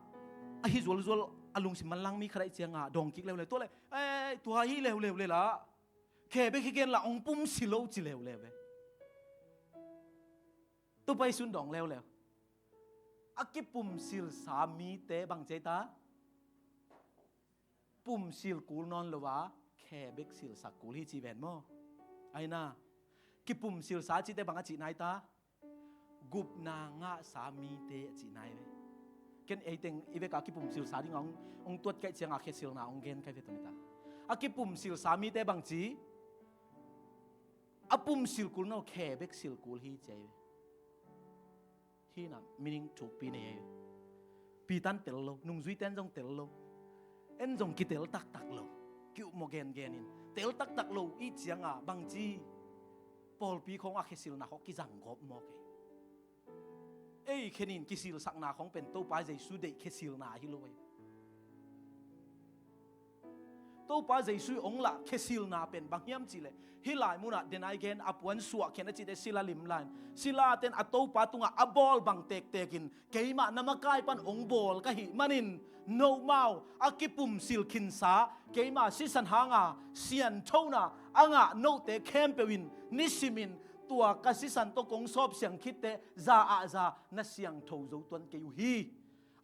a hi zualzual a lungsim manlang mi khat ahih ciangah dawng kik leuleu. Tua le, ei, tua hi leuleu le lah, khe bek hi gen lah, hong pumsi lo, ci leuleu ve. Topa Jesu in dawng leuleu. A kipumsilsa mite bang ci ei ta? Pumsil kul nawn lo a, khe bek silsak kul hi ci ven maw? Aina, kipumsilsa cihte bang a cih nai ta? Gupna ngahsa mite a cih nai ve. Ken ei teng i vek a kipumsilsa ding a hong, hong tuat ka hih ciangah khe silna hong gen ka hi ve tua ni ta. A kipumsilsa mite bang ci? A pumsil kul nawn lo, khe bek sil kul hi ci ei ve. Hih in ah meaning thukpi nei ei. Peter in tel lo, nungzuite in zong tel lo. En zong kitel taktak lo. Ki-upmawh gengen in tel taktak lo i hih ciangah bang ci? Pawlpi khawng a khe silna khawng kizang gawp mawk ei. Ei khe nin kisilsakna khawng pen Topa Jesu deih khe silna hi lo ei. Topa Jesu i hong lah khe silna pen bang hiam cih leh, hih lai mun ah den a i gen a puan suah khen a cihte sil a limla in, sil a ten a Topa tungah a bawl bang tektek in keimah na makai pan hong bawl ka hih manin, nomau a kipumsil khinsa keima sisan hanga sianthona a ngah note khempeuh in nisimin tua ka sisan tawh kong sawpsiang khitte za ah za na siangtho zo tuan kei uh hi.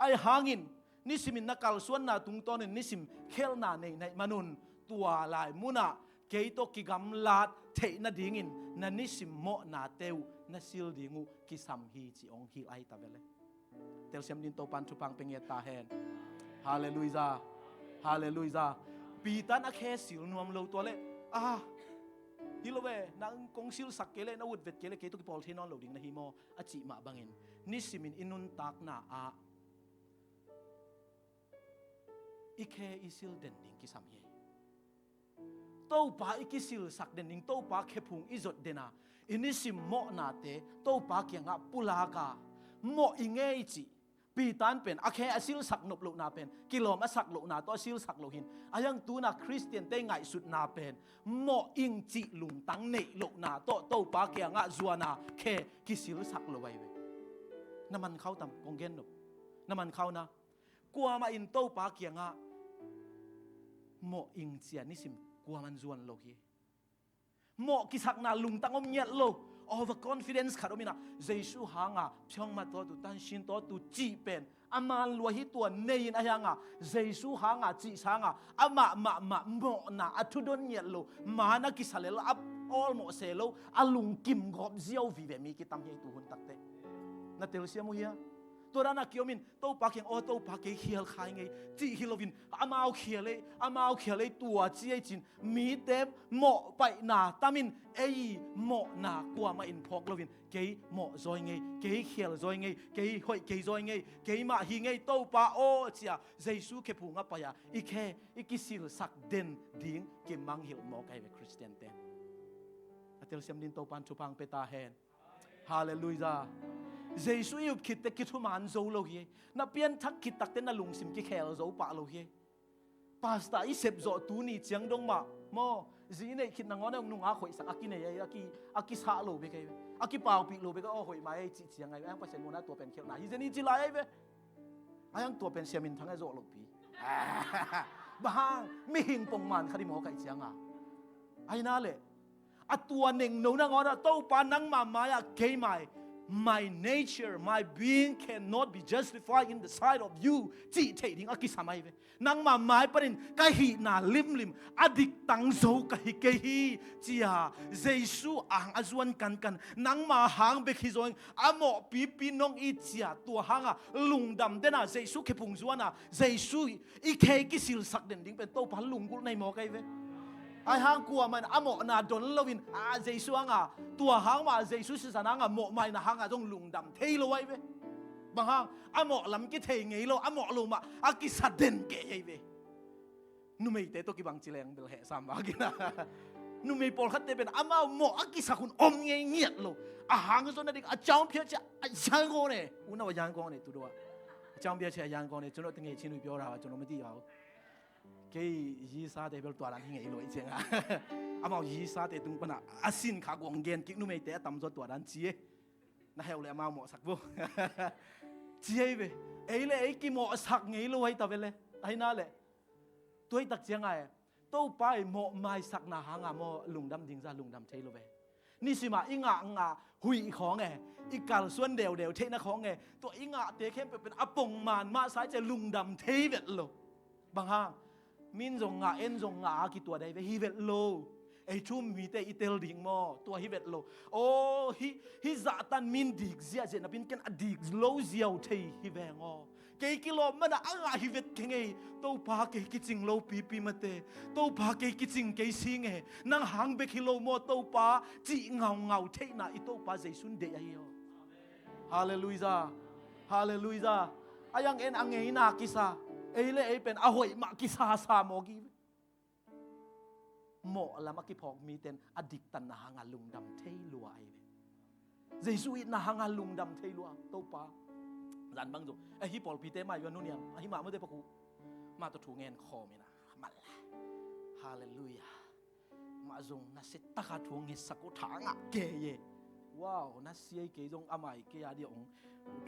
Ahi hangin nisimin na kalsuanna tungtawnin nisim khelna nei na hih manun, tua lai munah kei tawh kigamlat theih nadingin na nisim mawhnate uh na sil ding uh kisam hi, ci hong hilh ahi ta ve le. Telsiam din Topan thupha hong pia ngiat ta hen. Halleluiah. Halleluiah. Peter in a khe sil nuam lo, tua le, ah, hi lo ve, nang kong silsak kei le, na ut vet kei le kei tawh kipawl thei nawn lo ding na hi maw, a cih mah bangin nisimin i nuntakna ah i khe i sil den ding kisam hi. Topa i kisilsak den ding, Topa khephung i zot den a, i nisim mawhnate Topa kiangah pulak a, mawh i ngei cih. Peter in pen a khe a silsak nop lohna pen kilawm a sak lohna tawh a silsak lo hin, a hiang tuna Khristiante ngaihsutna pen mawh ing cih lungtang neih lohna tawh Topa kiangah zuana khe kisilsak lo ahi ve. Na man khau tam, kong gen nop. Na man khau na. Kuamah in Topa kiangah mawh ing cia nisim kuaman zuan lo hi. Mawh kisakna lungtang om ngiat lo, overconfidence khat om inah, Jesu hanga phiawngmat tawtu, tansin tawtu cih pen a man lua hi. Tua nei in a hianga Jesu hanga cih sanga amah mahmah mawhna a thudon ngiat lo, man a kisa lel a awlmawh se lo, a lungkim gawp ziau vive mi kitam hi ei tu hun takte. Na telsiam uh hia? Tua dan a kiom in Topa kiang, aw Topa kei khial khai ngei cih hi loin, amau khial ei, amau khial ei tua ci ei cin, mite mawhpaihna tamin ei mawhna kuamah in phawk loin, kei mawh zawi ngei, kei khial zawi ngei, kei hoih kei zawi ngei, keimah hi ngei Topa aw cia Jesu khephung a pai-a i khe i kisilsak den ding kimanghilh mawk ahi ve Khristiante. A telsiam din Topan thupha hong pia ta hen. Halleluiah. Jesu i up khitte kithuman zo lo hi. Na pianthak khit takte na lungsim kikhel zo pah lo hi. Pastor i sepzawh tuni ciang dong mah maw, zi i neih khit nangawn a nungak hoihsak a kinei ahi, a ki, a kisah lo bek ahi ve. A kipaupih lo bek a aw hoih mai ahi cih ciang ahi ve. A hiang Pasian muhna tua pen khialhna hi zen hi ci lai ahi ve. A hiang tua pen Sia Min Thang a zawh lohpi. Bang hang, mihing pongman khat i mawk ahih ciang a, ahi na leh a tua nengno nangawn ah Topa nangma mai-ah kei mai, my nature, my being cannot be justified in the sight of you cih theih ding a kisam ahi ve. Nangma mai panin ka hihna limlim a diktang zo ka hi kei hi, ci-a Jesu ang a zuan kankan, nangma hang bek hi zaw ing, a mawhpipi nong it ci-a tua hanga lungdam den a Jesu khephung zuan a Jesu i khe kisilsak den ding pen Topa lunggulh nei mawk ahi ve. Ahi hang kuamah in a mawhna don loin a Jesu hanga, tua hang mah a Jesu sisan hanga mawhmaina hanga zong lungdam thei lo ahi ve. Bang hang, a mawh lam kithei ngei lo, a mawh lo mah a kisa den kei ahi ve. Numeite tawh kibang ci leng bel heh sam vak in a, numei pawlkhatte pen amau mawh a kisak hun om ngei ngiat lo. A hang zonna ding a caung phiat cia a yang kawn e. Unau a yang kawn e, tu dua a caung phiat cia a yang kawn e. Cun awte ngei chin ui pio ra a cun om a ti vau. Kei yisate bel tua dan hi ngei lo i cianga, amau yisate tung pana a sin kha guang gen kik, numeite a tamzaw tua dan ci e. Na heuh le amau mawhsak vo. Ci ei ve. Ei le ei kimawhsak ngei lo ahi ta ve le. Ahi na le, tua i tak cianga e, Topa i mawhmaisakna hanga maw lungdam ding za lungdam thei lo ve. Nisima i ngahngah huih khawng e, i kalsuan deudeu theihna khawng e, tua i ngahte khempeuh pen a pongman mahsa i cia lungdam thei vet lo. Bang hang, min zong ngah, en zong ngah a kituat ahi ve, hi vet lo. Ei thu-um mite i tel ding maw, tua hi vet lo. Aw, hih, hih zahtan min dik ziahziah napin ken a dik lo ziau thei hi veng aw. Kei kilawm mana a ngah hi vet kei ngei. Topa kei kicing lo pipi mate. Topa kei kicing kei sing e. Nang hang bek hi lo maw Topa, cih ngaungau theihna i Topa Jesu in deih ahi aw. Halleluijah. Halleluijah. A yang en a ngeina kisa, ei le ei pen a hoih mah kisasa mawk hi. Mawh lam a kiphawk miten a diktanna hanga lungdam thei lua ahi ve. Jesu itna hanga lungdam thei lua Topa. Zan bang zong ahi pawlpite mai ua nuniam ahi mah mawte pakhu mah tawh thu ngen khawm ina. Mala. Halleluijah. Mah zong na se taka thu ngetsak uh tha ngah kei e. Wow, na sia i kei zong a mai kei a dia ong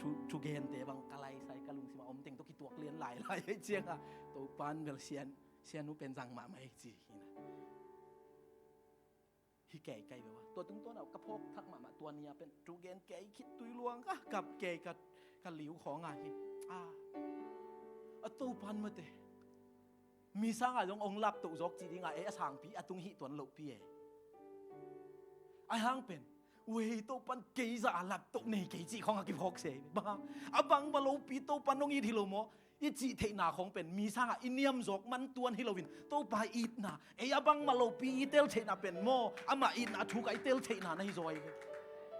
thu, thu gente bang ka laisai ka lungsima om teng tawh kituak lian lailai e cianga. Topan bel sian, sian uh pen zang mahmah e ci hina. Hi kei kai ve ua. Tua tungtawn a ka phawk thak mahmah tua nia pen thu gen kei khit tui luang ka kap kei ka, ka liu khawng a hi. A, a Topan mate. Mi sanga zong ong laptoh zawk ci dinga ei a sangpi a tung hih tuan lohpi e. Ahi hang pen, uei Topan kei zah a laptoh nei kei cih khawng a kiphawk se. Bang hang, a bangmah lopi Topan ong it hi lo maw i cih theihna khawng pen mi sanga i niam zawk man tuan hi loin Topa itna, ei a bangmah lopi i tel theihna pen maw amah itna a thuk a i tel theihna na hi zaw ahi ve.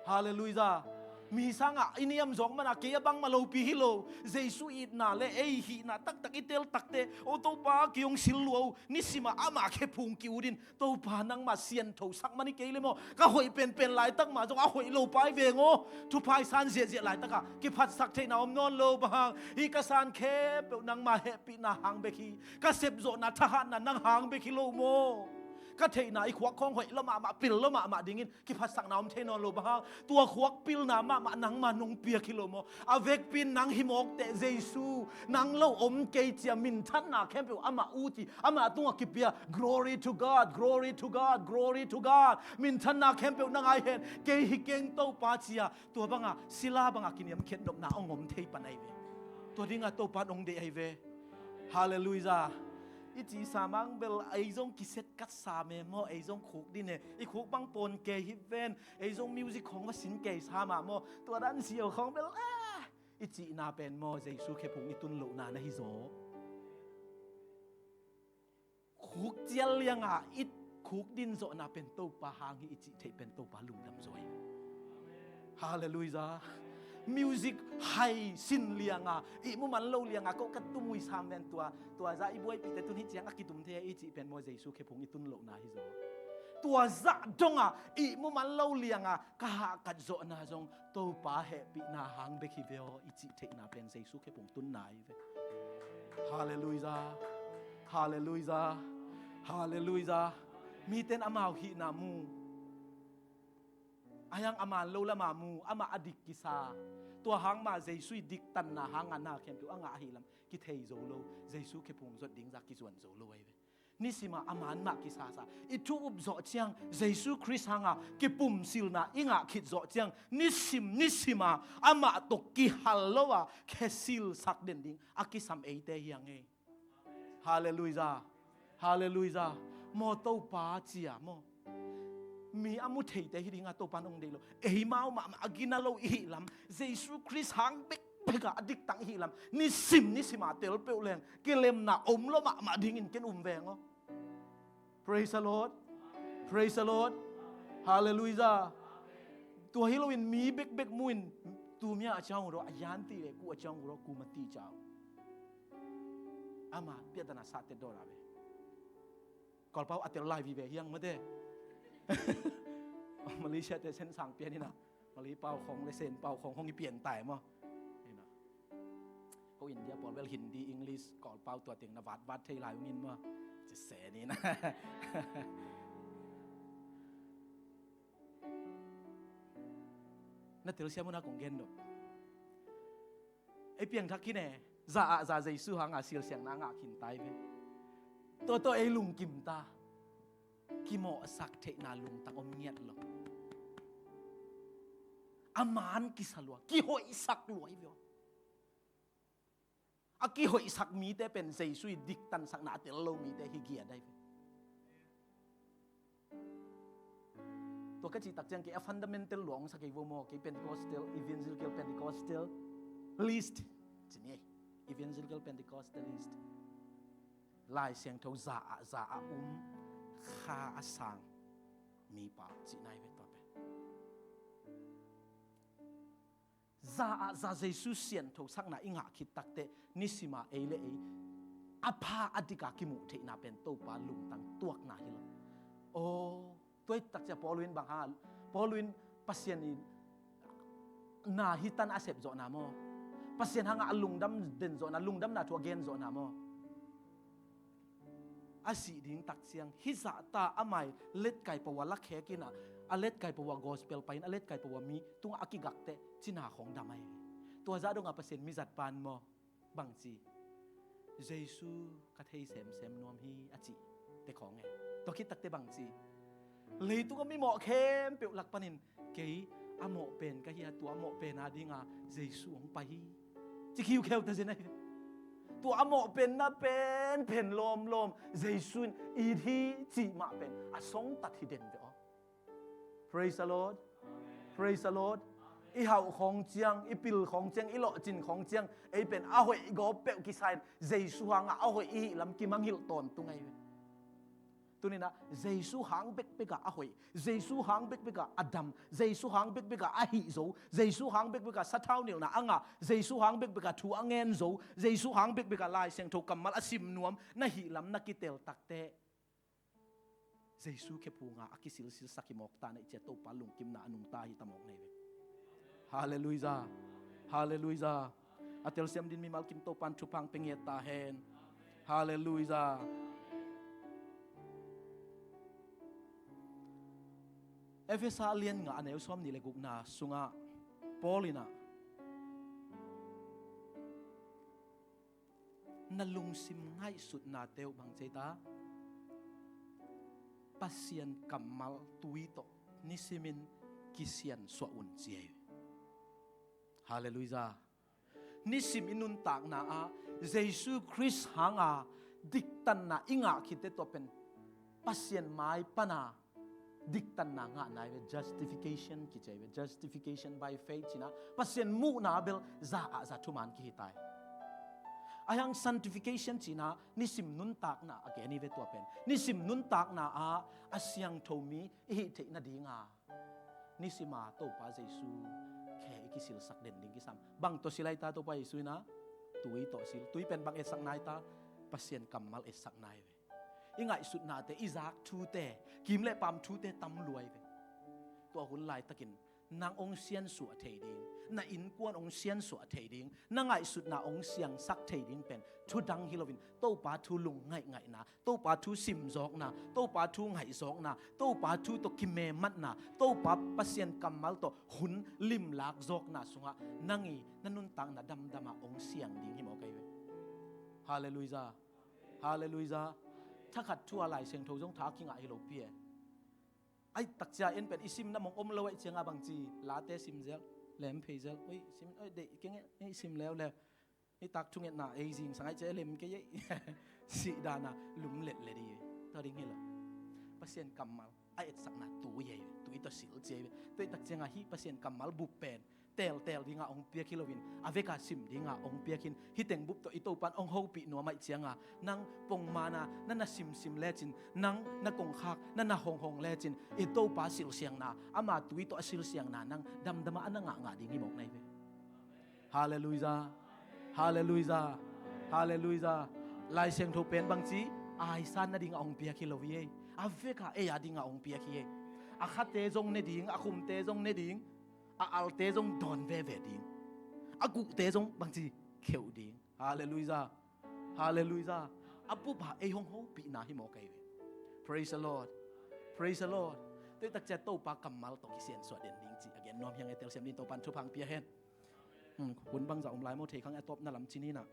Halleluijah. Mi sangah i niam zawk mana kei a bangmah lopi hi lo. Jesu itna le ei hihna taktak i tel takte, o Topa kei hong sil lua uh, nisimah amah khephung ki-ut in, Topa nangmah sianthosak man hi kei le maw, ka hoih penpen laitak mah zong a hoih lo pai veng aw. Thuphaisan ziahziah laitakah kiphatsak theihna om nawn lo. Bang hang, hih ka san khempeuh nangmah hehpihna hang bek hi. Ka sepzawhna thahatna nang hang bek hi lo maw. Ka theihna i khuak khawng hoih lo mahmah, pil lo mahmah dingin kiphatsakna om thei nawn lo. Bang hang, tua khuak pilna mahmah nangmah nong piak hi lo maw. A vekpi in nang hi mawk teh Jesu, nang lo om kei cia minthanna khempeuh amah ut hi, amah tungah kipia. Glory to God, glory to God, glory to God. Minthanna khempeuh nang ai hen, kei hi keng Topa cia. Tua banga sila banga kiniamkhiat nopna ong om thei pan ahi ve. Tua dinga Topa in ong deih ahi ve. Halleluijah. I cih sa mang bel ei zong kiset kat sa me maw, ei zong khuk din e. I khuk bang pawn kei hi ven. Ei zong music khawng va sin kei sa mah maw. Tua dan siau khawng bel a, i cihna pen maw Jesu khephung i tun lohna na hi zaw. Khuk cial lianga i khuk din zawhna pen Topa hang hi i cih theih pen Topa lungdam zaw hi. Halleluijah. Music hai sin lianga ihmu man lo lianga ko ka tum ui sam ven tua, tua zah i buaipihte tun hih ciang a kitum thei i cih pen maw Jesu khephung i tun lohna hi zaw. Tua zah donga ihmu man lo lianga ka hahkat zawhna zong Topa hehpihna hang bek hi ve aw i cih theihna pen Jesu khephung tunna hi ve. Halleluijah. Halleluijah. Halleluijah. Mite in amau hihna mu. Ahi hang a man lo lama mu, amah a dik kisa. Tua hang mah Jesu i diktanna hanga na khempeuh a ngah ahih lam kithei zo lo. Jesu khephung zot ding zah kizuan zo lo ahi ve. Nisima a man mah kisasa. I thu up zawh ciang Jesu Khrist hanga kipumsilna i ngah khit zawh ciang nisim nisima amah tawh kihal lo a khesilsak den ding a kisam eite hi hang ei. Halleluijah. Halleluijah. Maw Topa cia maw. Mi a mu theite hi dinga Topa nong deih lo. Eimau mahmah a gina lo i hih lam Jesu Khrist hang bekbeka a diktang i hih lam nisim nisima tel peuh leng kilemna om lo mahmah dingin ken um veng aw. Praise the Lord. Praise the Lord. Halleluijah. Tua hi loin mi bekbek muin tumia a ciang uro a yan ti le ku a ciang uro ku ma ti ciang. Ama piatana sa te dora ve. Kawlpau a tel lai vive hiang mate. Malaysia te sen sang pian ina. Malay pau khong le sen pau khong hong i pian tai maw. Ina. Ko India pawl bel Hindi, English, Kawlpau tua teng na vat vat thei lai ungin maw. Ci sen ina. Na telsiam una kong gen dok. Ei piangthak khin e, za ah za Jesu hanga silsiangna ngah khin tai ve. Tua tua ei lungkim ta. Kimawhsak theihna lungtang om ngiat lo. A man kisa lua, kihoihsak lua i ve. A kihoihsak mite pen Jesu i diktansakna a tel lo mite hi giat ai ve. Tua ka cih tak ciang kei a fundamental luang sa kei vo maw, kei Pentecostal, Evangelical Pentecostal list. Ci ni ei. Evangelical Pentecostal list. Lai Siangtho za ah za ah um kha a sang mipa cihna i ve tua pen. Za ah za Jesu sianthosakna i ngah khit takteh nisima ei le ei a pha a dika kimuh theihna pen Topa lungtang tuakna hi lo. Aw, tua i takcia Paul in bang hanga, Paul in Pasian in na hi tan a sep zawhna maw? Pasian hanga a lungdam den zawhna, lungdamna thu a gen zawhna maw? A sih ding tak ciang hih zahta a mai letkai pawa lakhek ina, a letkai pawa gospel pai in a letkai pawa mi tungah a kigakteh cina khong dam ahi. Tua zah dongah Pasian mizat pan maw? Bangci Jesu ka thei semsem nuam hi a cih te khong e. Tua khit takte bangci leitung a mimawh khempeuh lak panin kei a mawh pen ka hi a, tua a mawh pen a dinga Jesu hong pai hi. Ci khiukheu ta zen ahi. Tua a mawh penna pen pen lawmlawm Jesu in it hi cih mah pen a songtat hi den ve aw. Praise the Lord. Praise the Lord. I hauh khawng ciang, i pil khawng ciang, i lawhcin khawng ciang ei pen a hoih gawp peuh kisain Jesu hangah a hoih i hih lam kimangngilh tawntung ahi ve. Tuninah Jesu hang bekbekah a hoih, Jesu hang bekbekah a dam, Jesu hang bekbekah a hih zo, Jesu hang bekbekah sathau nilhna a ngah, Jesu hang bekbekah thu a ngen zo, Jesu hang bekbekah Lai Siangtho kammal a sim nuam na hih lam na kitel takteh Jesu khephunga a kisilsilsak hi mawk ta na i cia Topa lungkimna a nungta hi ta mawk na hi ve. Halleluijah. Halleluijah. A telsiam din mimal kim Topan thupha hong pia ngiat ta hen. Halleluijah. Efesa a lian nga a neu sawm nih le gukna sungah Paul inah na lungsim ngaihsutnate uh bang ci ei ta? Pasian kammal tui tawh nisimin kisiansuah un ci ei. Halleluijah. Nisim i nuntakna ah Jesu Khrist hanga diktanna i ngah khitte tua pen Pasian mai pana diktanna ngahna i ve, justification kici i ve, justification by faith cina Pasian muhna bel za ah za thuman kihi tai. Ahi hang sanctification cina nisim nuntakna a gen i ve tua pen. Nisim nuntakna ah a siangtho mi i hih theih nadinga nisima Topa Jesu khe i kisilsak den ding kisam. Bang tawh sil ai ta Topa Jesu ina tui tawh sil. Tui pen bang etsak nai ta? Pasian kammal etsak nai ve. I ngaihsutnate, i zak thute, kim le pam thute tam luai ve. Tua hun laitakin Nang hong siansuah thei ding, na innkuan hong siansuah thei ding, na ngaihsutna hong siangsak thei ding pen thu dang hi loin, Topa thu lungngaih ngaihna, Topa thu simzawkna, Topa thu ngaihzawkna, Topa thu tawh kimematna, Topa Pasian kammal tawh hun limlak zawkna sungah nang i na nuntakna damdamah hong siang ding hi mawk ahi ve. Halleluiah. Halleluiah. Thakhat thu a Lai Siangtho zong tha a kingah hi lo pi e. Ai takcia en pen i simna mong om lo aih cianga bangci, Late sim zel, lem phei zel, oi sim, oi deih kenge, ei sim leuleu. Nitak thungetna ei zingsang aih cia lem kei ei. Sih dana lum letlet i. Tua ding hi lo. Pasian kammal a etsakna tui ei, tui tawh sil ci ei. Tua i takcianga hih Pasian kammal bup pen teltel dinga hong piak hi loin, a veka sim dinga hong piakin, hih teng bup tawh i Topan hong hopih nuam aih cianga, nang pongmana na na simsim lecin, nang na kongkhak na na honghong lecin, i Topa silsiangna, ama tui tawh a silsiangna nang damdama a na ngahngah ding hi mawk nai ve. Halleluiah. Halleluiah. Halleluiah. Lai Siangtho pen bangci, aisan nadinga hong piak hi lo hi ei. A veka ei a dinga hong piak hi ei. A khate zong ne ding, a khumte zong ne ding, a alte zong dawn veve ding, a guhte zong bangci kheuh ding. Halleluiah. Halleluiah. A bupa ei hong hopihna hi mawk ahi ve. Praise the Lord. Praise the Lord. Tua i takcia Topa kammal tawh kisiansuah den ding ci a gen nuam hiang e. Telsiam din Topan thupha hong pia hen. Hmm, hun bangzah om lai maw thei khang e, a tawpna lam ci ni na.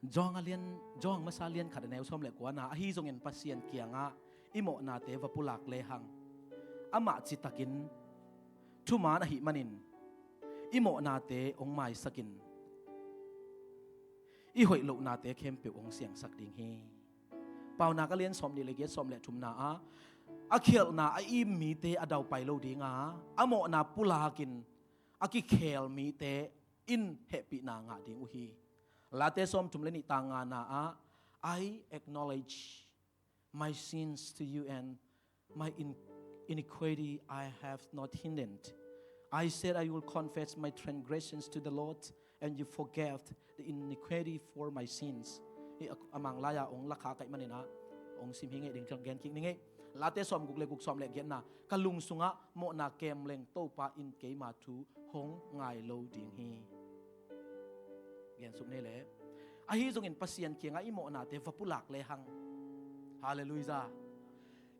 John a lian, John masa lian khat a neu sawm le kuana, ahi zongin Pasian kiangah i mawhnate va pulak lehang, amah citakin thuman ahih manin i mawhnate hong maisakin i hoih lohnate khempeuh hong siangsak ding hi. Paunak a lian sawm nih le giat, sawm le thumna ah, a khialhna a im mite a daupai lo dinga, a mawhna pulakin a kikhel mite in hehpihna ngah ding uh hi. Late sawm thum le nih tang ngana ah, "I acknowledge my sins to you and my in-, iniquity I have not hidden. I said I will confess my transgressions to the Lord, and you forgave the iniquity for my sins." Hih a, a Manglai-a hong lakha kaih maninah hong sim hi ngei ding thang gen kik ni ngei. Late sawm guk le guk, sawm le giatna, "Ka lung sungah mawhna kem leng Topa in keima thu hong ngai lo ding hi." Gen suk nei le. Ahi zongin Pasian kiangah i mawhnate va pulak lehang. Halleluiah.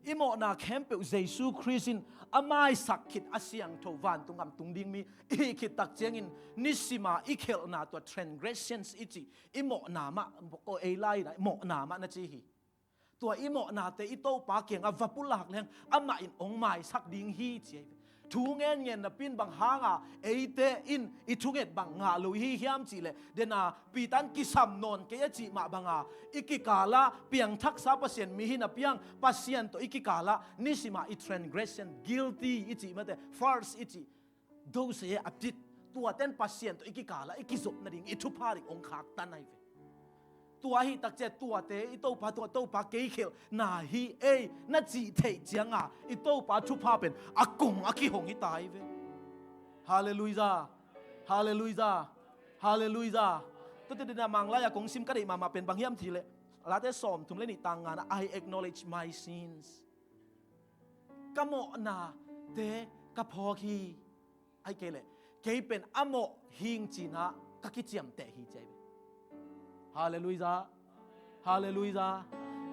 I mawhna khempeuh Jesu Khrist in a maisak khit a siangtho vantung gam tung ding mi i hih khit tak ciangin nisima i khelhna tua transgressions i cih, i mawhna mah, ko ei lai na, mawhna mah na ci hi. Tua i mawhnate i Topa kiangah va pulak leng amah in hong maisak ding hi ci ahi. Thu ngen ngen napi in bang hanga eite in i thunget bang ngah lo i hi hiam cihleh, dena Peter in kisam nawn kei a cih mah banga i kikalah piangthaksa Pasian mi hi napi-in Pasian tawh i kikalah nisima i transgression, guilty i cih mate, fault i cih, those a bit, tuaten Pasian tawh i kikalah i kizop nading i thupha ding hong khaktan ahi ve. Tua ahi takcia tuate i Topa, tua Topa kei khelhna hi ei na cih theih cianga i Topa thupha pen a kong a kihong hi ta ahi ve. Halleluiah. Halleluiah. Halleluiah. Tuate dena Manglai-a kong sim ka deih mahmah pen bang hiam cihleh, Late sawm thum le nih tang ngana, "I acknowledge my sins." Ka mawhnate ka phawk hi. Ahi kei leh kei pen a mawh hing cinah ka kiciamteh hi ci ahi ve. Halleluiah. Halleluiah.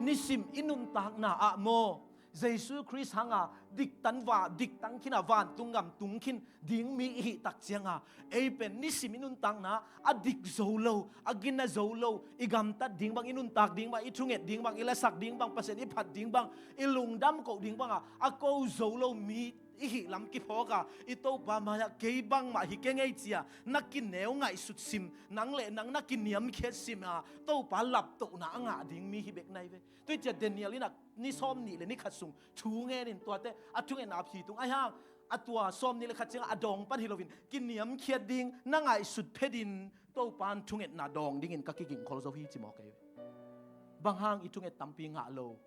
Nisim i nuntakna ah maw, Jesu Khrist hanga diktan va, diktan khin a vantung gam tung khin ding mi i hih tak cianga, ei pen nisim i nuntakna a dik zo lo, a gina zo lo, i gamtat ding bang, i nuntak ding bang, i thunget ding bang, i lasak ding bang, Pasian i phat ding bang, i lungdam koh ding banga a ko zo lo mi i hih lam kiphawka, i Topa mai-ah kei bangmah hi kei ngei cia na kineu ngaihsut sim, nang le nang na kiniamkhiat sima Topa laptohna a ngah ding mi hi bek nai ve. Tua hi cia Daniel in a ni sawm nih le ni khat sung thu ngenin tuate a thungetna a phi tung ahi hang, a tua sawm nih le khat ciangah a dawng pan hi loin kiniamkhiat ding na ngaihsut phetin Topa in thungetna dawng dingin ka kigingkhol zo hi ci mawk ahi ve. Bang hang i thunget tampi ngah lo?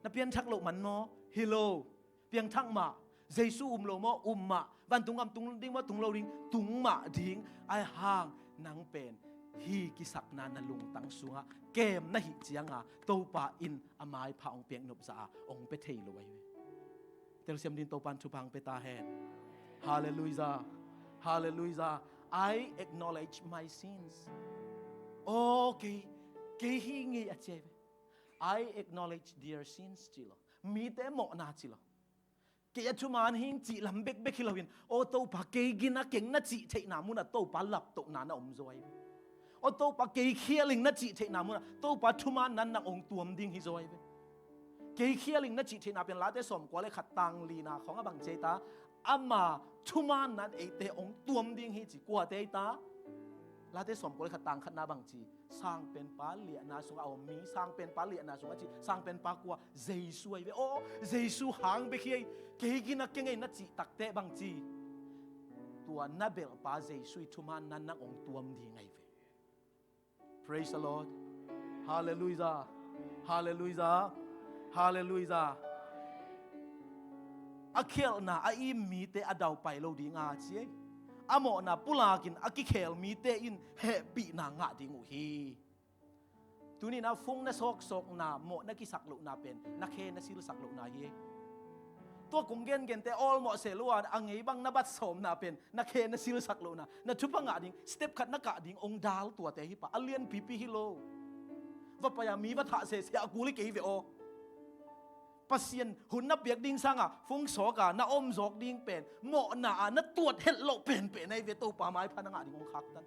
Na pianthak loh man maw? Hi lo. Piangthak mah. Jesu um lo maw? Um mah. Vantung gam tung ding maw? Tung lo ding. Tung mah ding. Ahi hang nang pen hih kisakna na lungtang sungah kem na hih cianga Topa in a maipha hong piak nopsa a hong pia thei lo ahi ve. Telsiam din Topan thupha hong pia ta hen. Halleluijah. Halleluijah. I acknowledge my sins. Oh, kei, kei hih ngei a ci ahi ve. I acknowledge their sins ci lo. Mite mawhna ci lo. Kei a thuman hing cih lam bekbek hi loin, aw Topa, kei gina keng na cih theihna munah Topa laptohna na om zaw ahi ve. Aw Topa, kei khial ing na cih theihna munah Topa thuman nan nang hong tuam ding hi zaw ahi ve. Kei khial ing na cih theihna pen Late sawmkua le khat tang lina khawng a bang ci ahi ta? Ama thuman nan eite hong tuam ding hi ci. Kuate ahi ta? Late sawmkua le khat tang khatna bang ci? Sangpenpa liahna sungah a om mi, sangpenpa liahna sungah ci, sangpenpa kua? Jesu ahi ve. Aw, Jesu hang bek hi ei. Kei gina keng ei na cih takteh bang ci? Tua na belhpa Jesu i thuman nan nang hong tuam ding ahi ve. Praise the Lord. Halleluijah. Halleluijah. Halleluijah. A khelhna a im mite a daupai lo dinga ci ei. A mawhna pulakin a kikhel mite in hehpihna ngah ding uh hi. Tuninah fung na sawksawkna, mawh na kisak lohna pen na khe na silsak lohna hi. Tua kong gengente awlmawh seh lo a, a ngei bang na bat sawmna pen na khe na silsak lohna, na thupha ngah ding step khat na kah ding hong dal tuate hi pah. A lianpipi hi lo. Va pai-a mi va thah sehseh a kul hi kei ve aw. Pasian hun na piak ding sanga fung sawka na om zawk ding pen mawhna a na tuat het loh penpen ahi ve. Topa maipha na ngah ding hong khaktan.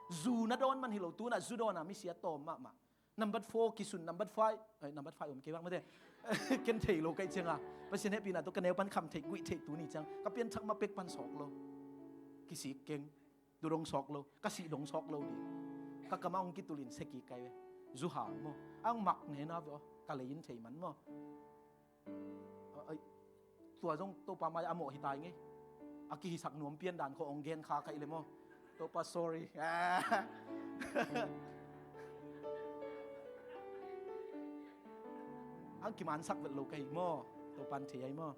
Zu na dawn man hi lo, tunah zu dawna misia tawm mahmah. Number four kisun, number five, ai, number five om kei bang mate. Ken thei lo kaih cianga Pasian hehpihna tawh ka neu pan kham thei guih thei tuni ciang ka pianthak ma pek pan sawk lo. Kisik keng. Tu dong sawk lo, ka sih dong sawk lo ding. Ka kamah hong kitulin seki kai ve. Zu hang maw? Ang mak nena ve aw. Ka lei in thei man maw? Ai, tua zong Topa mai a mawh hi tai ngei. A kihisak nuam pian dan khawh hong gen kha kaih le maw? Topa sorry. Ang kimansak vet lo kaih maw? Topan thei ai maw?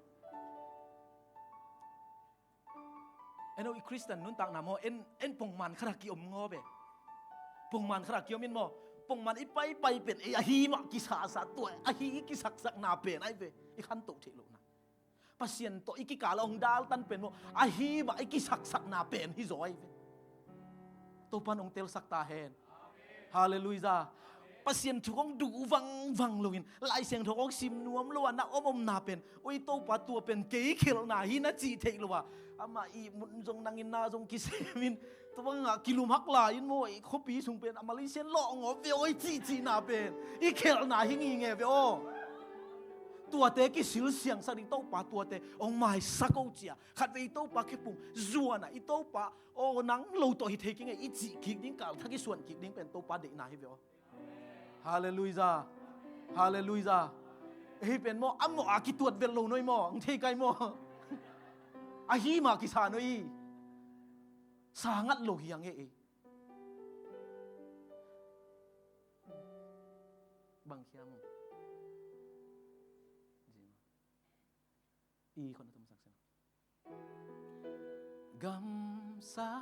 Eno i Khristian nuntakna maw, en, en pongman khat a kiom ngaw ve. Pongman khat a kiom in maw, pongman i paipai pen ei ahi mah kisasa tua, ahi i kisaksakna pen ahi ve. I khantoh theih lohna. Pasian tawh i kikal a hong daltan pen maw, ahi mah i kisaksakna pen hi zaw ahi ve. Topan hong telsak ta hen. Halleluijah. Pasian thu kong duh vangvang loin, Lai Siangtho kong sim nuam lo a na om omna pen, oi Topa, tua pen kei khelhna hi na cih theih lo a, amah ihmut zong nangin na zong kisemin, tua bangah kilumhak lai in maw, i khuapi sung pen a Malaysian lawh ngawp ve aw i cihcihna pen i khelhna hi ngingei ve aw. Tuate kisil siangsak ding Topa, tuate hong maisak o cia. Khatvei i Topa khepung zuan a, i Topa aw nang lo tawh hi thei kingei i cih kik ding, kalthak i suan kik ding pen Topa deihna hi ve aw. Halleluijah. Halleluijah. Hih pen maw, a mawh a kituat vet lo noi maw, ang thei kai maw? Ahi mah kisa noi. Sangat lo hi ang e. Bang khia maw? I khawng na tum sak seng. Gamsaten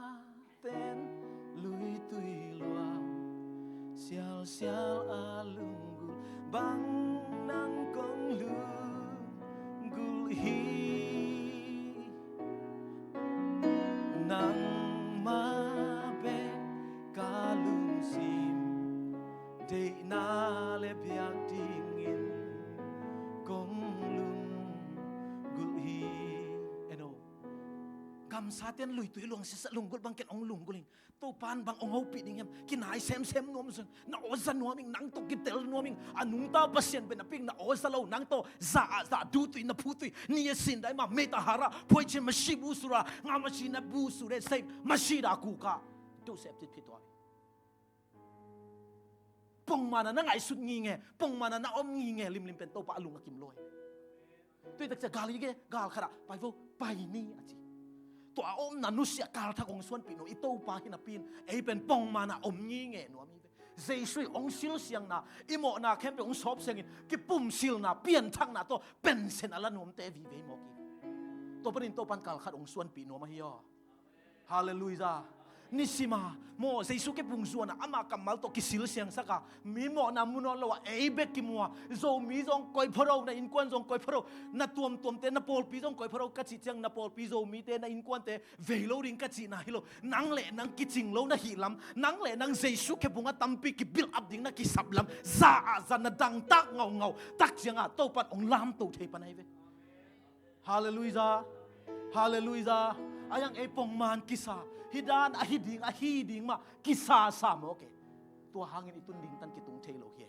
luitui luang, sialsial a lunggulh bang nang kong lunggulh hi. Nangmah bek ka lungsim deihna le biak dingin kong lunggulh hi. Eno. Gamsaten luitui luang sialsial lunggulh bang ken hong lunggulh ing. Topan bang hong hopih ding hiam? Kinai semsem nuam zong, na aw za nuam ing, nang tawh kitel nuam ing. A nungta Pasian pen a pik na aw za lo, nang tawh za a za, duhtui na phuhtui, ni a sin dai ma, meta hara, phuai chin masi bu sura, nga masi na bu sure, sei masi da kuka. Duh sep cit phituak. Pongman a na ngaihsut nginge, pongman a na om nginge limlim pen Topa a lung a kim lo hi. Tuitak cia gal i ge, gal khat ah pai vo, pai ni a ci. Tua a omna nusia kalthak hong suanpih nuam i Topa hi napi in, ei pen pongman a om nginge nuam hi ve. Jesu i hong silsiangna, i mawhna khempeuh hong sawpsiangin, kipumsilna, pianthakna tawh pensen a la nuamte vive mawk hi. Tua panin Topan kalkhat hong suanpih nuam ahi aw. Halleluiah. Nisima maw, Jesu khe pung zuan a, ama kammal tawh kisil siangsak a, mi mawhna mu nawn lo a, ei bek kimu a, Zomi zong koi pha lo, na innkuan zong koi pha lo, na tuamtuamte, na pawlpi zong koi pha lo ka cih ciang, na pawlpi Zomite, na innkuante vei lo ding ka cihna hi lo. Nang le nang kicing lo na hih lam, nang le nang Jesu khe pung a tampi ki build up ding na kisap lam, za ah za na dangtak ngaungau tak ciangah Topan hong lamto thei pan ahi ve. Halleluiah. Halleluiah. A yang ei pongman kisa, hih dan ahi ding, ahi ding mah kisasa mawk e. Tua hangin i tun ding tan kitung thei lo hi.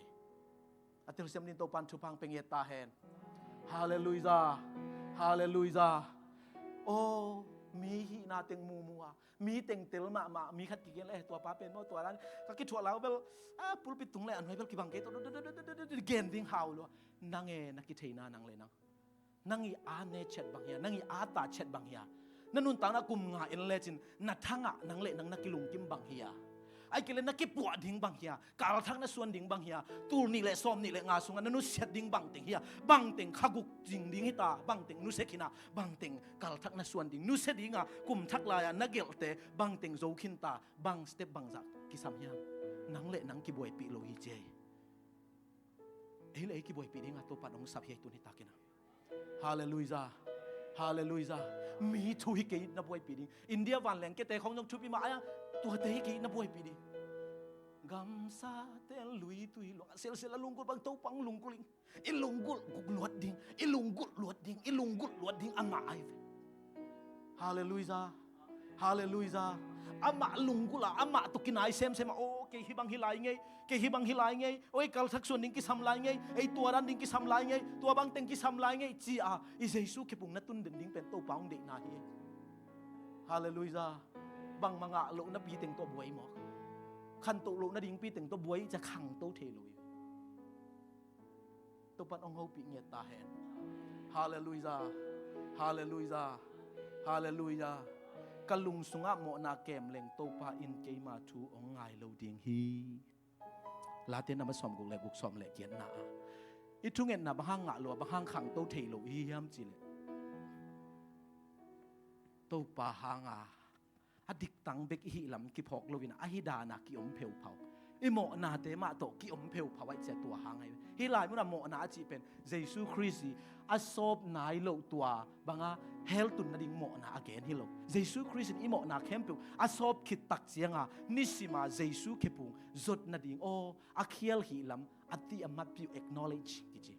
A telsiam ding Topan thupha hong pia ngiat ta hen. Halleluiah. Halleluiah. Aw, mi hihna teng mumu a, mi teng tel mahmah, mi khat kigen le, eh, tua pa pen maw, tua dan ka kithuah lau bel, a pulpit tung le a nuai bel kibang kei tawh gen ding hau lua. Nang e, na kitheina nang le nang, nang i a ne chet bang hia, nang i a ta chet bang hia? Na nuntakna kum nga en lecin na thangah nang le nang na kilungkim bang hia? Ai kei le na kipuah ding bang hia? Kalthak na suan ding bang hia? Tul nih le sawm nih le nga sungah na nusiat ding bangteng hia? Bangteng khaguk zing ding hita, bangteng nusia khin a, bangteng kalthak na suan ding, nusia dinga kum thak lai-a na gelhte bangteng zo khin ta, bang step bangzah kisam hiam? Nang le nang kibuaipih lo hi ci ei. Ei le ei kibuaipih dinga Topan hong sap hi ei tuni takin a. Halleluiah. Halleluiah. Mi thu hi kei na buaipih ding. India vanleng kete khong zong thupi mah a, tuate hi kei na buaipih ding. Gamsate lui tui luang a selsial a lunggulh bang Topa hong lunggulh ing. I lunggulh guk luat ding, i lunggulh luat ding, i lunggulh luat ding amah ahi ve. Halleluiah. Halleluiah. Amah lunggulh a, amah tawh kinai semsem a, aw, kei hih bang hi lai ngei, kei hih bang hi lai ngei, aw, ei kalthak suan ding kisam lai ngei, ei tua dan ding kisam lai ngei, tua bangteng kisam lai ngei ci a, i Jesu khe pung na tun den ding pen Topa hong deihna hi. Halleluiah. Bangmah ngah loh na piteng tawh buai mawk, khantoh loh na ding piteng tawh buai cia khangto thei lo hi. Topan hong hopih ngiat ta hen. Halleluiah. Halleluiah. Halleluiah. Ka lung sungah mawhna kem leng Topa in keima thu hong ngai lo ding hi. Late na ma sawm guk le guk, sawm le giatna ah i thungetna bang hang ngah lo a, bang hang khangto thei lo i hi hiam cih leh, Topa hanga a diktang bek i hih lam kiphawk loin a, ahi dana ki-om pheuphau, i mawhnate mah tawh ki-om pheuphau ahih ciang tua hang ahi. Hih lai munah mawhna a cih pen Jesu Khrist i a sawp nai loh tua banga hell tun nading mawhna a gen hi lo. Jesu Khrist in i mawhna khempeuh a sawp khit tak cianga nisima Jesu khe pung zot nading, aw, a khial hih lam a ti a matpiu acknowledge kici.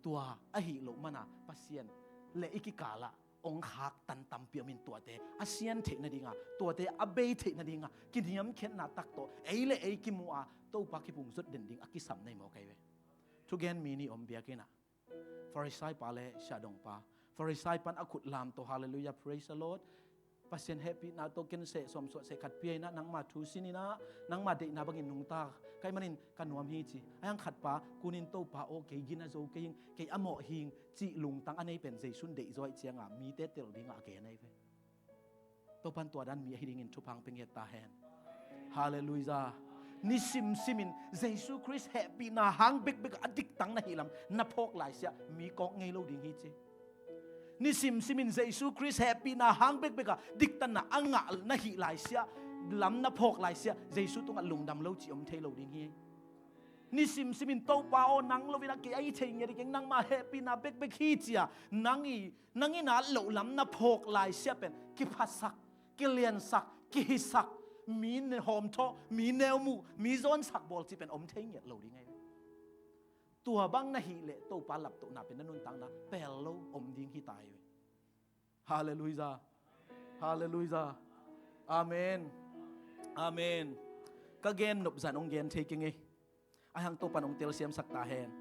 Tua ahih loh mana Pasian le i kikalah ong khaktan tampi om in, tuate a sian theih nadinga, tuate a bei theih nadinga kiniamkhiatna tak tawh ei le ei kimu a Topa khe pung zot den ding a kisam nei mawk ahi ve. Thugen mi nih om biakinn ah, Farisai pa le siahdong pa. Farisai pan a khut lam tawh, Halleluiah, praise the Lord, Pasian hehpihna tawh ken seh sawmsuah seh khat pia in ah, nangma thu sin in ah, nangma deihna bangin nungta ka hih manin ka nuam hi ci. A hiang khat pa kunin, Topa aw, kei gina zo kei ing, kei a mawh hi ing cih lungtang a nei pen Jesu in deih zaw ahih cianga mite tel dingah a gen ahi ve. Topan tua dan mi ahi dingin thupha hong pia ngiat ta hen. Halleluiah. Nisim simin Jesu Khrist hehpihna hang bekbek a diktang na hih lam na phawk laisiah mi kawk ngei lo ding hi ci. Nisim simin Jesu Khrist hehpihna hang bekbek a diktanna a ngah na hih laisiah, lam na phawk laisiah Jesu tungah lungdam lo cih om thei lo ding hi. Nisim simin, Topa aw, nang loin ah kei a hi thei ngiat hi keng, nangma hehpihna bekbek hi ci a nang i, nang in at loh lam na phawk laisiah pen kiphasak, kiliansak, kihisak, mi ne-, hawmthawh, mi neumuh, mi zawnsak bawl cih pen om thei ngiat lo ding ahi ve. Tua bang na hih leh Topa laptohna pen na nuntakna pel lo om ding hi ta hi ve. Halleluiah. Halleluiah. Amen. Amen. Ka gen nop zan hong gen thei keng ei. A hiang Topan hong telsiamsak ta hen.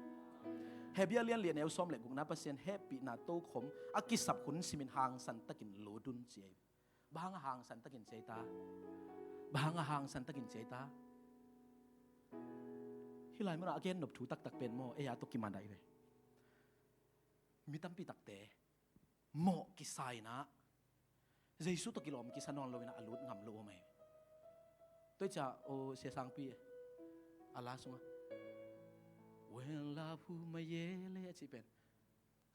Hebru lian li a neu sawm le gukna, Pasian hehpihna tokhom a kisap hun simin hangsan takin lut un ci ei. Bang hang a hangsan takin ci ei ta? Bang hang a hangsan takin ci ei ta? Hih lai munah a gen nop thu taktak pen maw, ei a tawh kiman ahi ve. Mi tampi takte mawh kisa in ah, Jesu tawh kilawm kisa nawn loin ah a lut ngam lo om ahi. Tua hi ciah, aw, Sia Sangpi a la sungah, Wen la hu ma ye le a cih pen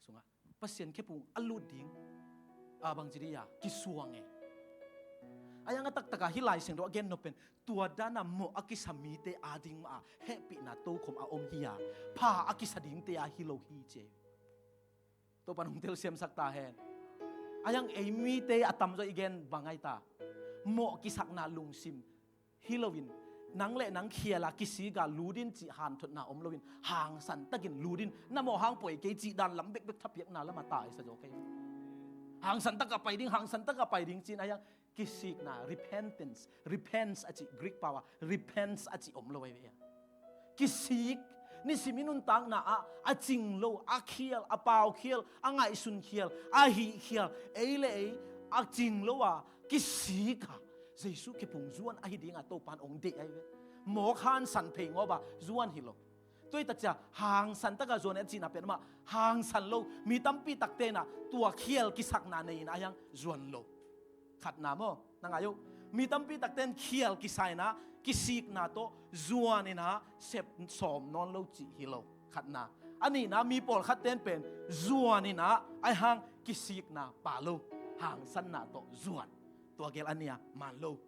sungah, Pasian khephung a lut ding a bangci dih a kisuang e. A yang a taktak a hih Lai Siangtho a gen nop pen tua dan a mawh a kisa mite ading mah a hehpihna tokhom a om hi a, pha a kisa dingte a hi lo hi ci. Topa'n hong telsiamsak ta hen. A yang ei mite a tamzaw i gen bang ai ta, mawh kisakna lungsim hi loin, nang le nang khial a kisik a lut in cih hanthotna om loin, hangsan takin lut in, na mawh hang poi kei cih dan lam bekbek thapiakna lam a taisak zaw kei. Hangsan tak a pai ding, hangsan tak a pai ding ci-in a yang kisikna, repentance, repents a cih Greek pau a, repents a cih om lo ai ve. Kisik, nisim i nuntakna ah a cing lo, a khial, a paukhial, a ngaihsunkhial, a hihkhial, ei le ei a cing lo a kisik a Jesu khephung zuan ahi ding a Topa'n hong deih ai ve. Mawk hangsan phei ngawp a zuan hi lo. Tua hi ta ciang hangsan tak a zuan a cihna pen mah hangsan lo, mi tampi takte in a tua khial kisakna nei in a yang zuan lo. Khatna maw, na ngai uh. Mi tampi takte in khial kisa in a kisikna tawh zuan in a sep sawm nawn lo cih hi lo. Khatna. A nihna, mi pawlkhatte in pen zuan in a ai hang kisikna pha lo, hangsanna tawh zuan. Tua gel a nih a man lo.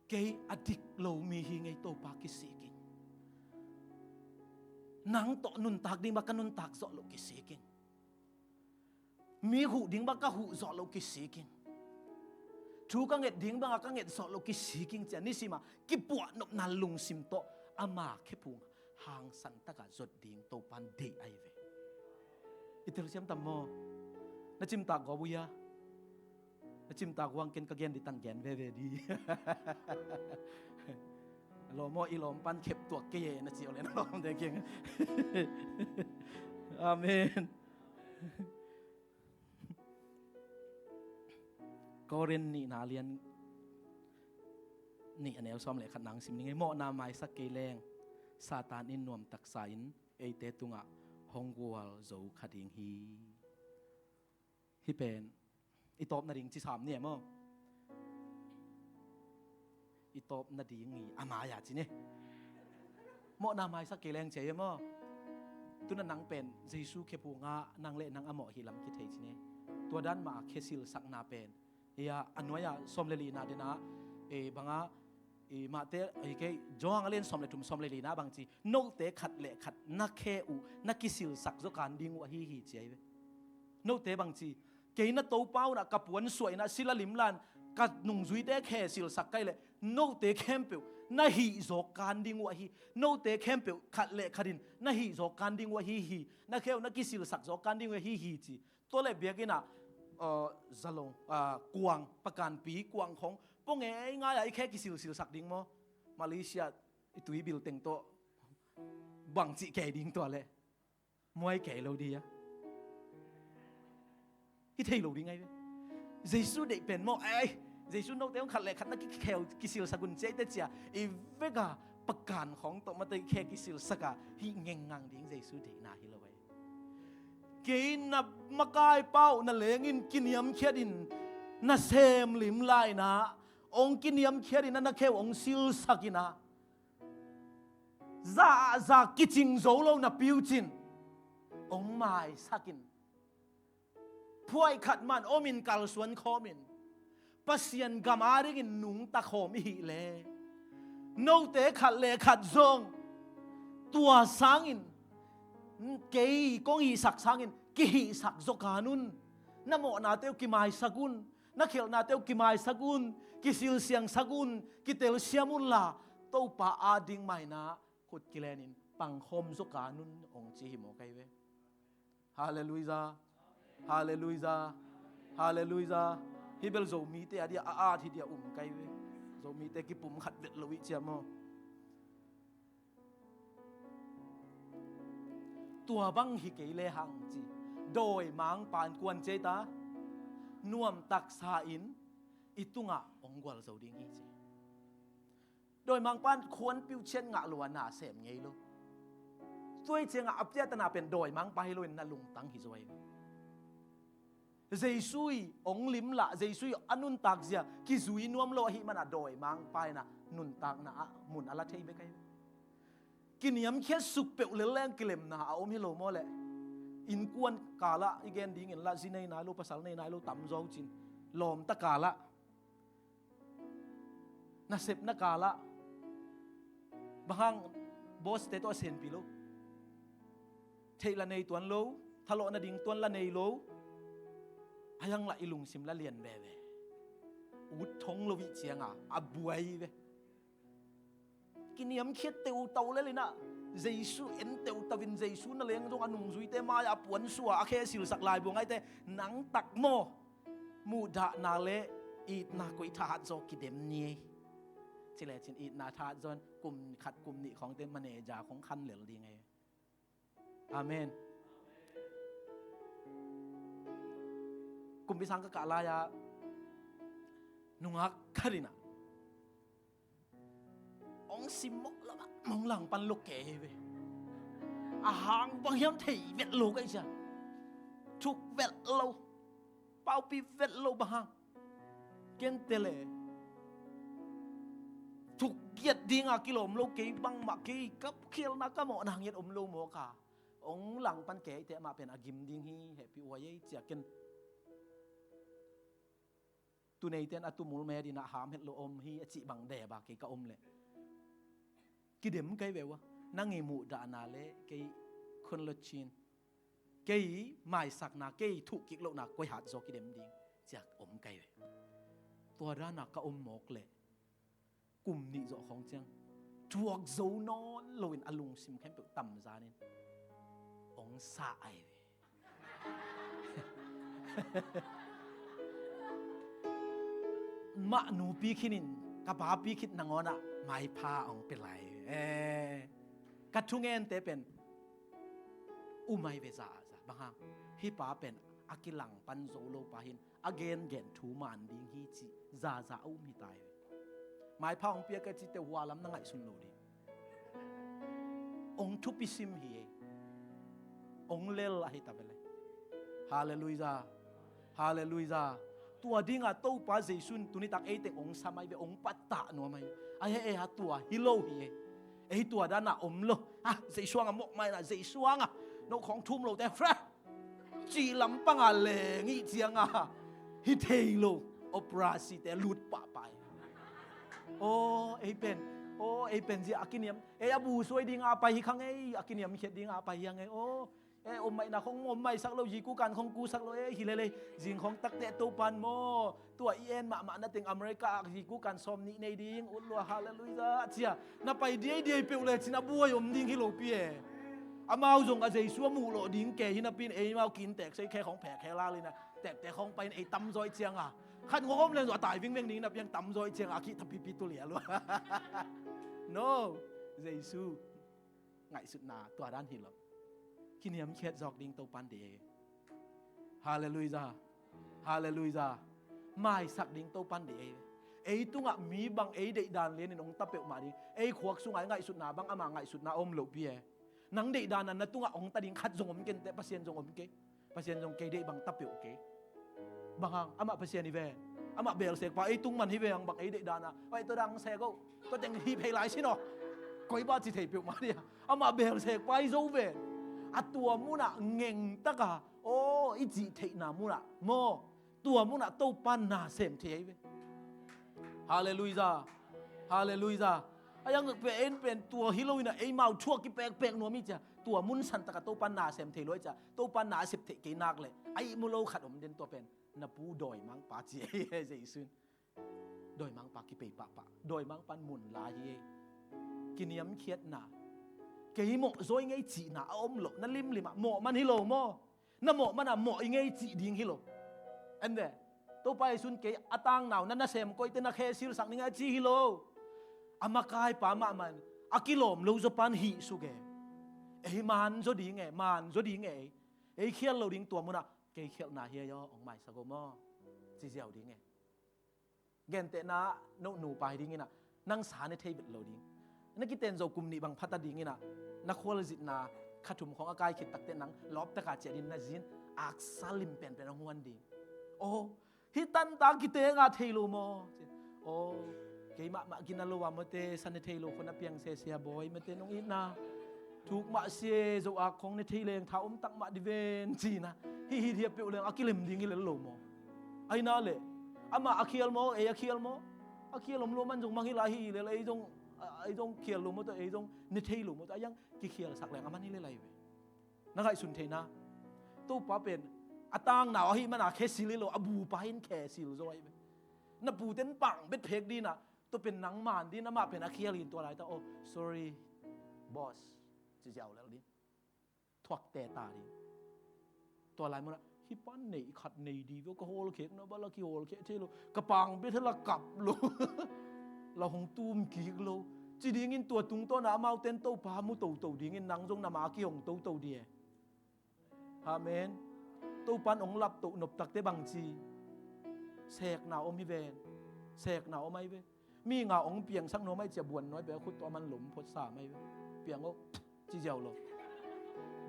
Kei a dik lo mi hi ing ei Topa, kisik ing. Nang tawh nuntak ding bang ka nuntak zawh loh kisik ing. Mi huh ding bang ka huh zawh loh kisik ing. Thu ka nget ding bang a ka nget zawh loh kisik ing ci-a nisim a kipuah nopna lungsim tawh ama khephung hangsan tak a zuat ding Topa'n deih ai ve. I telsiam tam maw? Na cimtak gawp uh hia? Na cimtak uh hang ken ka gen ding tan gen veve ding. Lawm aw, i lawmpa'n khep tuak kei e na ci uh leh na lawmte kiang. Amen. Korin nihna lian nih a neu sawm le khat nang sim ning ei. Mawhna maisak kei leng Satan in nuamtaksa in eite tungah hong gualzo kha ding hi. Hih pen i tawpna ding ci sam ni e maw? I tawpna ding hi a mai a ci ni. Mawhna maisak kei leng ci e maw? Tu-in nang pen Jesu khephung ah nang le nang a mawh hi lam kithei ci ni. Tua dan mah a khe silsakna pen, ia, a nuai-ah sawm le lina den ah, e, bang a, e, Mate, e, kei, Johan a lian sawm le thum sawm le lina bang ci, note khat le khat na khe uh na kisilsak zaw kan ding uh ahi hi ci ai ve. Note bang ci, kei na Topa un ah ka puan suah in ah, sila limlan ka nungzuite khe silsak kei leh, note khempeuh na hih zaw kan ding uh ahi, note khempeuh khat le khat in na hih zaw kan ding uh ahi hi, na khe uh na kisilsak zaw kan ding uh ahi hi ci. Tua leh biakinn ah, uh, zalong, uh, kuang, pakanpi kuang khong pua ngeingai a i khe kisilsilsak ding maw? Malaysia i tuibil teng tawh bangci kei ding tua leh? Muai kei lo ding a, i thei lo ding ai ve. Jesu deih pen maw, ei, Jesu note hong khat le khat na kikheu kisilsak un ci ai te cia, i vek a pakan khong tawh mate khe kisilsak a hih ngengngang ding Jesu deihna hi lo ai. Kei na makaipa uh na leng in kiniamkhiat in na sem limla in ah, hong kiniamkhiat in ah na khe uh hong silsak in ah, za, za kicing zo lo napi uh cin hong maisak in, phuai khat man om in kalsuan khawm in, Pasian gam a dingin nungta khawm i hih leh, note khat le khat zong tua sangin, kei kong hihsak sangin kihihsak zaw kan un. Na mawhnate uh kimaisak un, na khialhnate uh kimaisak un, kisilsiangsak un, kitelsiam unla, Topa a ding mah in ah khut kilen in pangkhawm zaw kan un, hong ci hi maw kei ve. Halleluiah. Halleluiah. Halleluiah. Hih bel Zomite a dia a at hi dia um kei ve. Zomite kipum khat vet lo i cia maw? Tua bang hi kei lehang ci, dawimangpa'n kuan ci ei ta, nuamtaksa in i tungah hong gualzo ding hi ci. Dawimangpa'n khuan piuchiat ngah lo a na sem ngei lo. Tua hi ciangah a piatana pen dawimangpa hi loin na lungtang hi zaw hi. Jesu i hong limlah, Jesu i a nuntak zia kizui nuam lo ahih mana dawimangpa in ah nuntakna ah mun a la thei bek ahi. Kiniamkhiat suk peuh lel leng kilemna a om hi lo maw leh? Innkuan kalah i gen dingin lah, zi nei nai lo, pasal nei nai lo tam zaw cin. Lawmta kalah, nasepna kalah, bang hang, boss te tawh a senpi lo, theih la nei tuan lo, thalawh nading tuan la nei lo, a hiang lah i lungsim la lian veve. Ut thong lo ih cianga a buai ve. Kiniamkhiat teutau lel inah, Jesu en teutau in, Jesu na leng zong a nungzuite mai-ah puansua a khe silsak laibu ngaite, nang tak maw, muhdahna le itna koi thahat zaw kidem ni ei. Ci lecin itna thahat zaw in kum khat kum nih khawngte manager khawng khan lel ding ei. Amen. Kumpi sang ka kah lai-ah nungak khat inah, hong simmawh lamah hong langpan lo kei hi ve. A hang bang hiam thei vet lo ka hih cia. Thuk vet lo, paupi vet lo, bang hang, ken tele thuk giat dinga kilawm lo kei, bangmah kei ka khialna ka mawhna ngiat om lo mawk a, hong langpan kei te amah pen a gim ding hi, hehpih uai ei cia ken. Tuneiten a tumul met inah ham het lo om hi a cih bang deba kei ka om leh kidem kei ve ua. Nang i muhdahna le kei khun lo cin, kei maisakna, kei thuh kik lohna koi hat zaw kidem ding, ciak om kei ve. Tua dana ka om mawk leh kum nih zawh khawng ciang thuak zo nawn loin a lungsim khempeuh tamzanin hong sa ai ve. Mah nupi khinin ka papi khit nangawnah maipha hong pia lai. Eh, ka thungente pen um ai ve za a za. Bang hang, hih pa pen a kilangpan zo lo pa hin a gengen thu man ding hi cih zaza a um hi ta hi ve. Maipha hong pia ka cite hua lam na ngaihsun lo ding. Hong thupi sim hi ei. Hong lel ahi ta vele. Halleluijah. Halleluijah. Tua dinga Topa Jesu in tunitak ei teng hong sam ai ve, hong pattah nuam ai. Ai he ei ha tua hi lo hi ei. Ei tua dana om lo. Ha, Jesu anga mawh mai na, Jesu anga no khawng thum lote fresh cih lampanga leng ih cianga hi thei lo. Operasi te lut pahpah hi. Aw ei pen, aw ei pen zia a kiniam, ei a bu suai dinga a pai hi khang ei, a kiniamkhiat dinga a pai hi hang ei. Aw ei om maihna khong om maisak lo, zi kukan khong kusak lo ei, hi lelei zing khong takte Topan maw, tua i en mahmah na teng America ah zi kukan sawm nih nei ding ut lua, halleluijah cia. Na pai diaidiai peuh lecin a buai om ding hi lopi e. Amau zong a Jesu a muh lawh ding kei hi napi in eimau kintek sei khe khawng phek he lalina tekte khawng pai in ei tamzaw ih cianga khat ngawk om leng zong a tai vingveng ding napi hang tamzaw ih cianga a kihta pipi tulia lua. No, Jesu ngaihsutna tua dan hi lo. Kiniamkhiat zawk ding Topan deih ei. Halleluijah. Halleluijah. Maisak ding Topan deih ei. Ei tungah mi bang ei deihdan lianin hong ta peuhmah ding. Ei khuak sungah ei ngaihsutna bang ama ngaihsutna a om lohpi e. Nang deihdan a na tungah hong ta ding khat zong om kenteh, Pasian zong om kei. Pasian zong kei deih bang ta peuh kei. Bang hang, amah Pasian hi ve. Amah belsek pa ei tung man hi ve hang bang ei deihdan a. Oi, tua dang sek oh. Tua teng hi phei lai sin aw. Koi bah ci thei peuhmah dia. Amah belsek pa i zo ve. A tua munah ngengtaka aw i cih theihna munah maw, tua munah Topa na sem thei ahi ve. Halleluijah. Halleluijah. A yang pe en pen tua hi loinah eimau thuak kipekpek nuam i cia. Tua mun santaka Topa na sem thei lo i cia. Topa na a sep theih kei nak leh a ihmu lo khat om den tua pen. Na pu dawimangpa ci ei Jesu in. Dawimangpa kipei pahpah. Dawimangpa in mun la hi ei. Kiniamkhiatna, kei mawh zaw i ngei cihna a om loh. Na limlimah mawh man hi lo maw? Na mawh mana mawh i ngei cih ding hi lo. En ve. Topa Jesu in kei a tangnau na nasem koite na khe silsak ning a ci hi lo. A makaipa mahmah in a kilawm lo zaw pan hih suk e. Ei man zaw ding e, man zaw ding e ei. Ei khial lo ding tua munah kei khialhna hi ei aw, hong maisak o maw? Ci ziau ding e. Gentehna, no nupa hi dinginah nang sa ne thei vet lo ding. Na kiten zo kum nih bang phata dinginah na khualzitna kha thum khawng a kai khit takteh nang lawptaka ciah din na zin aksa lim penpen a huan ding. Aw, hih tanta kitenga thei lo maw? Aw, kei mahmah gina lo a mawte sa ne thei lo khon a piang sese a bawi mawte nong itna. Thuk mah sia zo a khong ne thei leng tha om tak mah di ven cina. Hih hih hiap peuh leng a kilem ding hi lel lo maw? Aina le amah a khial maw, ei a khial maw? A khial om lo man zong mang hi lai hi lel, ei zong, ei zong khial lo maw tawh, ei zong ne thei lo maw tawh, a yang kikhialsak leng a man hi lel lai ve. Na ngaihsun theihna, Topa pen a tangnau ahih mana khe sil hi lo, a bupa in khe sil zo ahi ve. Na puten pang bet phek dinah, tua pen nang man din, amah pen a khial hin tua lai ta, oh, sorry, boss, ci ziau lel din. Thuakte ta ding. Tua lai munah, hih pan neih khat nei di vio, ka hawlkhekna bala kihawlkhek thei lo, ka pang bet hela kap lo. La hong tum kik lo. Ci dingin tua tungtawna amauten Topa mu toto dingin nang zong na ma kihong toto di e. Amen. Topan ong laptoh noptakte bangci. Sekna om hi ven. Sekna om ahi ve. Mi nga ong piangsak nuam ahi cia buannawi pia khut tawh a man lom photsa mai ve. Piang oh, ci ziau lo.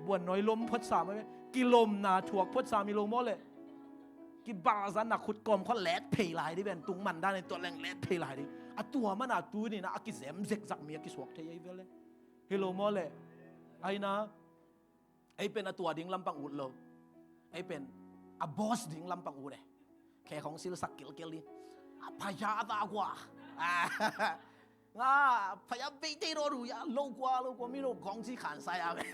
Buannawi lom photsa mai ve. Kilomna thuak photsa mi lo maw le. Kibalzanna khut kawm khua let phei lai di ven. Tung man dan in tuat leng let phei lai di. A tua mana tu nina a kizem zekzak mi a kisuak thei ahi ve le. Hi lo maw le. Aina. Ei pen a tua ding lampang ut lo. Ei pen a boss ding lampang ut e. Khe khong silsak kilkil ding. A phaya a ta kua. Nga phaya beite ro ru ya lo kua lo kua mi no khong ci khan sa ya ve.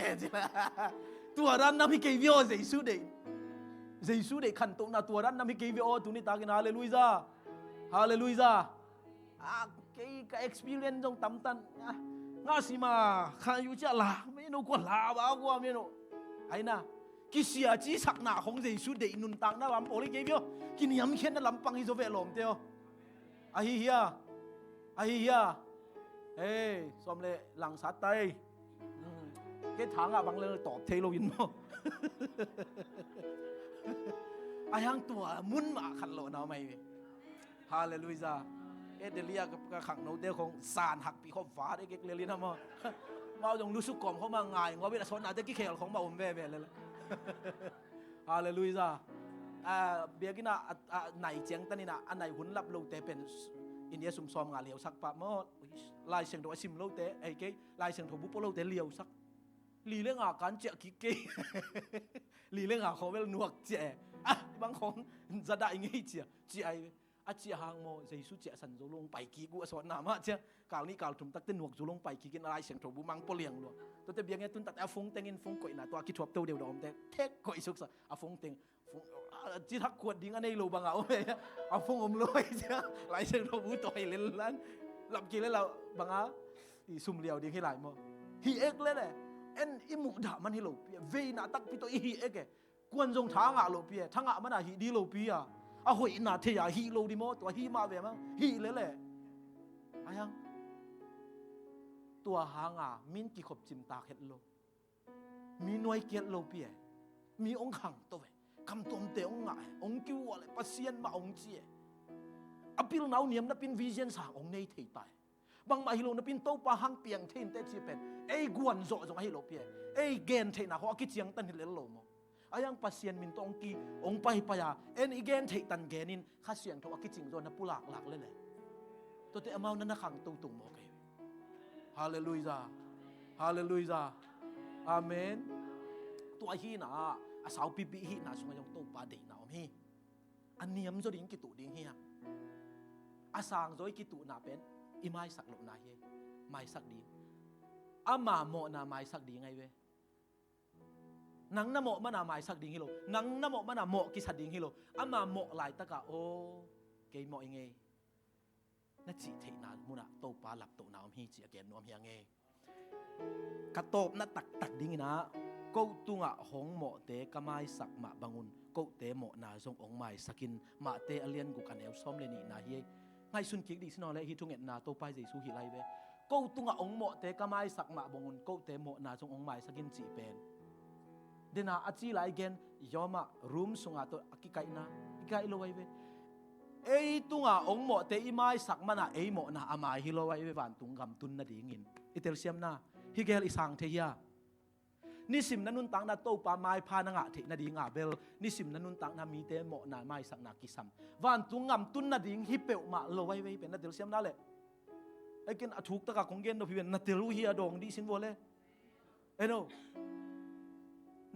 Tua dan nam hi kei vio Jesu dei. Jesu dei khantohna tua dan nam hi kei vio tuni takin halleluiah. Halleluiah. A kei ka experience zong tamtan. Nga sima kha yu cia la meno kua la ba kua meno. Aina kisia ci sakna khong Jesu deih nuntakna lam pawl hi kei vio. Kiniamkhiatna lampang hi zo ve lawmte aw. Ahi hia? Ahi hia? Hei, sawm le langsat tai. Kei thangah bang le tawp thei lo in maw? A hiang tua mun mah khat lawhna mai ve. Halleluiah. E Delhi ah ka khangnote khong zan hakpih khawh vat ekek lelin a maw? Mau zong lusuk kawm khawh ma ngai ngawbit a sawtnate kikhel khong ma om veve lel. Halleluiah. Biakinn ah a nai ciangtanin ah a nai hun lap lote pen India sum sawm nga liausak pah maw? Lai Siangtho a sim lote ei kei Lai Siangtho bu pua lote liausak. Li le nga kan ciah kik kei. Li le nga khawvel nuak ciah e. Ah, bang khawng zadah i ngei ciah ciah ai ve. A ciah hang maw Jesu ciahsan zo lo hong pai kik uh a sawtna mah ciah. Kal nih kal thum takte nuak zo lo hong pai kik in a Lai Siangtho bu mang pua liang lua. Tuate biakinn tuntak a phone tengin phone koihna tua kithuap to deuh dah omte thek koih suksa a phone teng. Ci thak kuat ding a nei lo banga om e. A phone om lo ai ciah Lai Siangtho bu tawi lel lan. Lap kik le lau banga i sum liau ding hi lai maw? Hi ek le le. En i muh dah man hi lo pi e. Veina takpi tawh i hi ek e. Kuan zong tha ngah lo pi e. Tha ngah mana hih di lo pi a. A hoihna thei a hih lo di maw? Tua hih mah ve mang hih le le. A hiang tua hanga min kikhop cimtak het lo. Mi nuai kiat lo pi e. Mi ong khang to ve. Kamtuamte ong ngah e. Ong kiual e. Pasian mah ong ci e. A pilnau niam napin vision sang ong nei thei ta e. Bangmah hi lo napin Topa hang piang thei inteh ci pen ei guan zawh zong ahi lo pi e. Ei gen theihna khawh a kiciangtan hi lel lo maw? A hiang Pasian min tawh ong ki ong paipai a en i gen theih tan genin Kha Siangtho a kicing zaw na pulaklak lele. Tuate amau na na khang toto maw kei? Halleluiah. Halleluiah. Amen. Tua hihna ah a saupipi hihna sungah zong Topa deihna om hi. A niam zaw ding kituh ding hi hang. A sang zaw i kituhna pen i maisak lohna hi. Maisak ding. Ama mawhna maisak ding ahi ve. Nang na mawh mana maisak ding hi lo. Nang na mawh mana mawh kisa ding hi lo. Ama mawh laitaka aw kei mawh i ngei na cih theihna munah Topa laptohna om hi ci a gen nuam hi a ngei. Ka tawpna taktak dinginah ko tungah hong mawhte ka maisak mah bangun kote mawhna zong hong maisakin. Mahte a lian guk a neu sawm le nihna hi. Ngaihsun kik dih sinaw le hi thungetna Topa Jesu hi lai ve. Ko tungah hong mawhte ka maisak mah bangun kote mawhna zong hong maisakin cih pen dena a ci lai gen yawmah room sunga tawh a kikaihna kikaih lo ahi ve. Ei tunga ong mawhte i maisak mana ei mawhna a mai hi lo ahi ve vantung gamtun nadingin. I telsiamna hi gel i sang thei hia? Nisim na nuntakna Topa maipha na ngah theih nadinga bel nisim na nuntakna mite mawhna maisakna kisam. Vantung gamtun nading hi peuhmah lo ahi ve hi pen na telsiamna leh. Ei ken a thuktaka kong gen nop hi ven na tel uh hi a dawng dih sin vua le. Eno,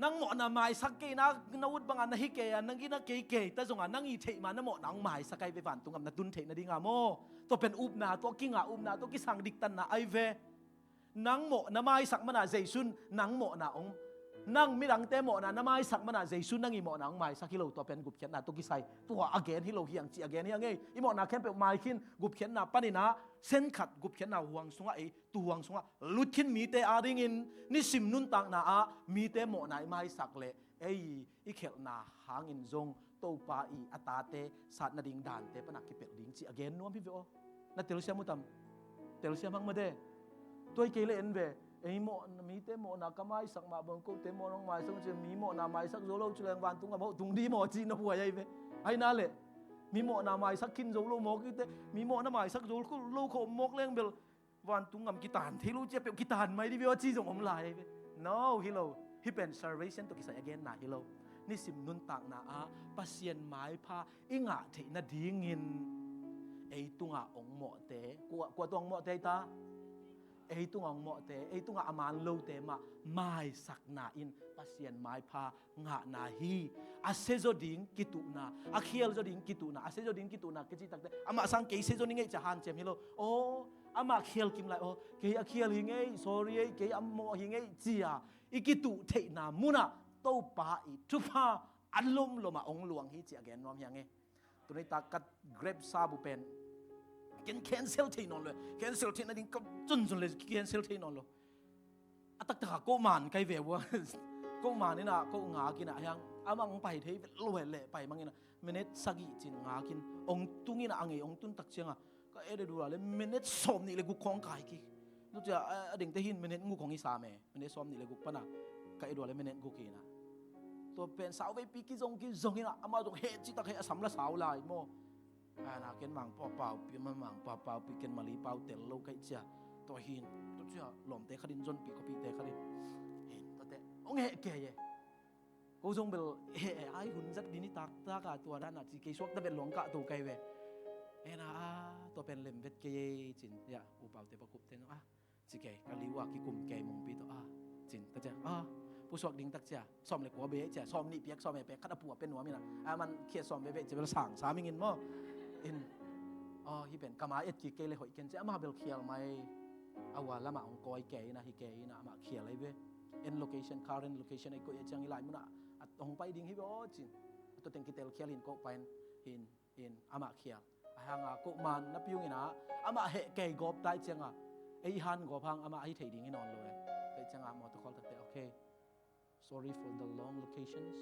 nang mawhna maisak kei na, na ut banga na hi kei a, nang ina kei kei ta zonga, nang i theih ma na mawhna hong maisak ai ve, vantung gam na tun theih nadinga maw. Tua pen upna tawh kinga, upna tawh kisang diktanna ai ve. Nang mawhna maisak mana Jesu'n nang mawhna hong, nang midangte mawhna na maisak mana Jesu'n nang i mawhna hong maisak hi lo, tua pen gupkhiatna tawh kisai. Tua a gen hi lo hiang ci a gen hiang ei. I mawhna khempeuh mai khin, gupkhiatna panin a, sen khat gupkhiatna huang sungah ei, tu huang sungah lut khin mite adingin, nisim nuntakna ah mite mawhna i maisak leh ei i khelhna hangin zong Topa i a tate sat nading dante pana kipelh ding ci a gen nuam hi ve aw. Na telsiam uh tam? Telsiam hang mate. Tua hi kei le en ve. Ei mawh, mite mawhna ka maisak mah bang kote mawhna hong maisak uh ci, mi mawhna maisak zo lo ci leng vantung gam hoh tung di maw ci na buai ai ve. Ai na leh mi mawhna maisak khin zo lo mawk ite, mi mawhna maisak zo lo khawh mawk leng bel vantung gam kitan thei lo cia peuh kitan mai di ve aw ci zong om lai ai ve. No, hi lo. Hi pen salvation tawh kisai a genna hi lo. Nisim nuntakna ah Pasian maipha i ngah theih nadingin ei tungah hong mawhte, kua, kua tungah hong mawhte hi ta? Ei tungah hong mawhte, ei tungah a man lote mah maisakna in Pasian maipha ngahna hi. A sezaw ding kituhna, a khialzaw ding kituhna, a sezaw ding kituhna kei cih takte amah sang kei sezaw ning ei cia hanciam hi lo. Aw, amah khial kim lai, aw, kei a khial hi ngei, sorry ei, kei a mawh hi ngei cia i kituh theihna munah Topa i thupha a lomlomah hong luang hi cia gen nuam hiang ei. Tuni tak ka Grab sap uh pen ken cancel thei nawn lo. Cancel theih nading ka cunzun le cancel thei nawn lo. A taktak a ko man kai ve ua. Ko man ina ko ngak ina hiang amah hong pai thei vet lo he leh pai mang ina minute sagih cin ngak in hong tung ina a ngei hong tun tak cianga ka et et ua le minute sawm nih le guk khawng kai kik. Tua cia a dengte hin minute nguk hong i sam e. Minute sawm nih le guk pana ka et ua le minute guk ina. Tua pen sau veipi kizong kizong ina amah zong heh citak heh a sam la sau lai maw. Ana ken Mangpau Paupi, ma Mangpau Paupi ken Mali pau tel lo kaih cia. Tua hin, tua cia lawmte khatin zonpi khawpite khatin. Hin, tuate hong heh kei e. Ko zong bel heh e, ai hun zat din i taktak a tua dana ci kei suakta vet luang kah to kai ve. Ena a, tua pen lem vet kei e cin. Ya, u paute pakupte no a. Ci kei, ka liu a kikum kei mungpi tawh a. Cin, ta cia, a, pusuak ding tak cia, sawm le kua be cia, sawm nih piak, sawm e pek, khat a pua pen nuam ina. A man khia sawm be be cia bel sang sa mingin maw. In, a, hi pen, kama et kik kei le hoih ken cia, ama bel khial mai. A ua lama hong kawi kei ina, hi kei ina, ama khial ai ve. En location, current location ai koih e ciang i lai muna, a hong pai ding hi ve aw cin. A tua teng kitel khial hin koh pain, hin. In amah khial. A hanga ko man na piung ina amah heh kei gawp tai cianga ei han gawp hang amah ahi thei ding hi nawn lo e. Tei cianga mawtaw call takte, okay. Sorry for the long locations.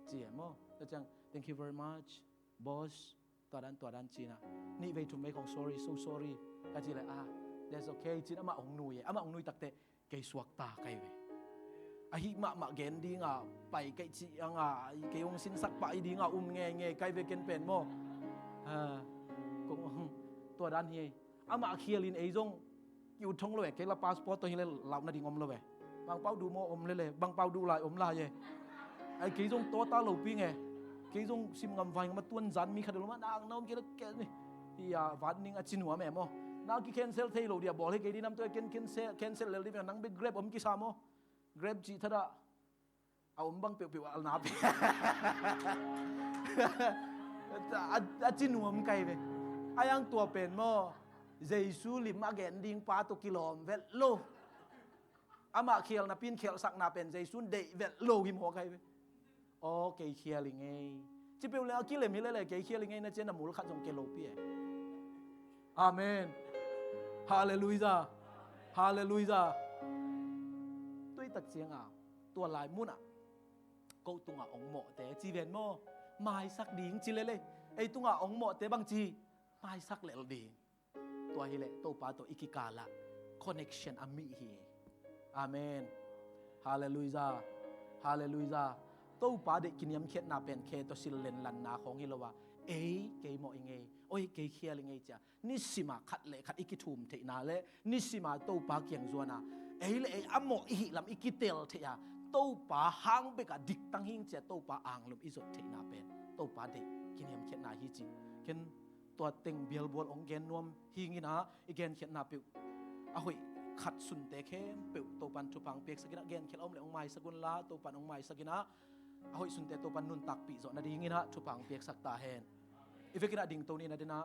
Ci e maw. Tei ciang, thank you very much, boss. Tua dan, tua dan cina. Nih vei thum vei khong sorry, so sorry. Ka ci le, ah, that's okay. Cin amah hong nui e. Amah hong nui takte. Kei suakta kai ve. Ahi mahmah gen dinga pai kaih cih anga kei hong sinsak pah i dinga um ngeingei kai ve ken pen maw. Tua dan hi ei. Amah khialin ei zong ki ut thong lo e, kei la passport tawh hi le launa ding om lo e. Bangpau duh maw om le le, bangpau duh lai om lai e. Ai kei zong tawta lopi nge. Kei zong sim ngam vai ngam a tuan zan mi khat lo ma nak na om kei la kei ni. Hi a vat ning a ci nuam e maw. Na ki cancel thei lo dia bawl hi kei di nam tua ken cancel, cancel lel di nang bek Grab om kisa maw. Grab cih thada a om bang peuhpeuh a na pe. A, a ci nuam kai ve. A yang tua pen maw. Jesu lim a gen ding pa tawh kilawm vet lo. Amah khial napin khialhsakna pen Jesu'n deih vet lo hi maw kai ve. Aw kei khial i ngei. Cipeuh le a kilem hi lele kei khial i ngei na cian a mul khat zong kei lopi e. Amen. Halleluiah. Halleluiah. Tuitak cianga tua lai munah ko tungah ong mawhte ci ven maw. Maisak ding ci lele. Ei tungah ong mawhte bang ci. Maisak lel ding. Tua hileh Topa tawh i kikalah connection a mih hi. Amen. Halleluiah. Halleluiah. Topa deih kiniamkhiatna pen khe tawh sil lenlanna khawng hi lo a, ei kei mawh i ngei, oi kei khial i ngei cia nisima khat le khat i kithum theihna le nisima Topa kiang zuana ei le ei a mawh i hih lam i kitel theih a, Topa hang beka diktang hing cia Topa anglum i zot theihna pen Topa deih kiniamkhiatna hi ci. Ken tua teng bialbual ong gen nuam hingin ah i genkhiatna peuh a hoih khat sunte khempeuh Topan thupha hong piaksak in ah, genkhial a om leh hong maisak unla, Topan hong maisak in ah, a hoih sunte Topan nuntakpih zawh nadingin ah thupha hong piaksak ta hen. I vekin ah dingto ni, na den ah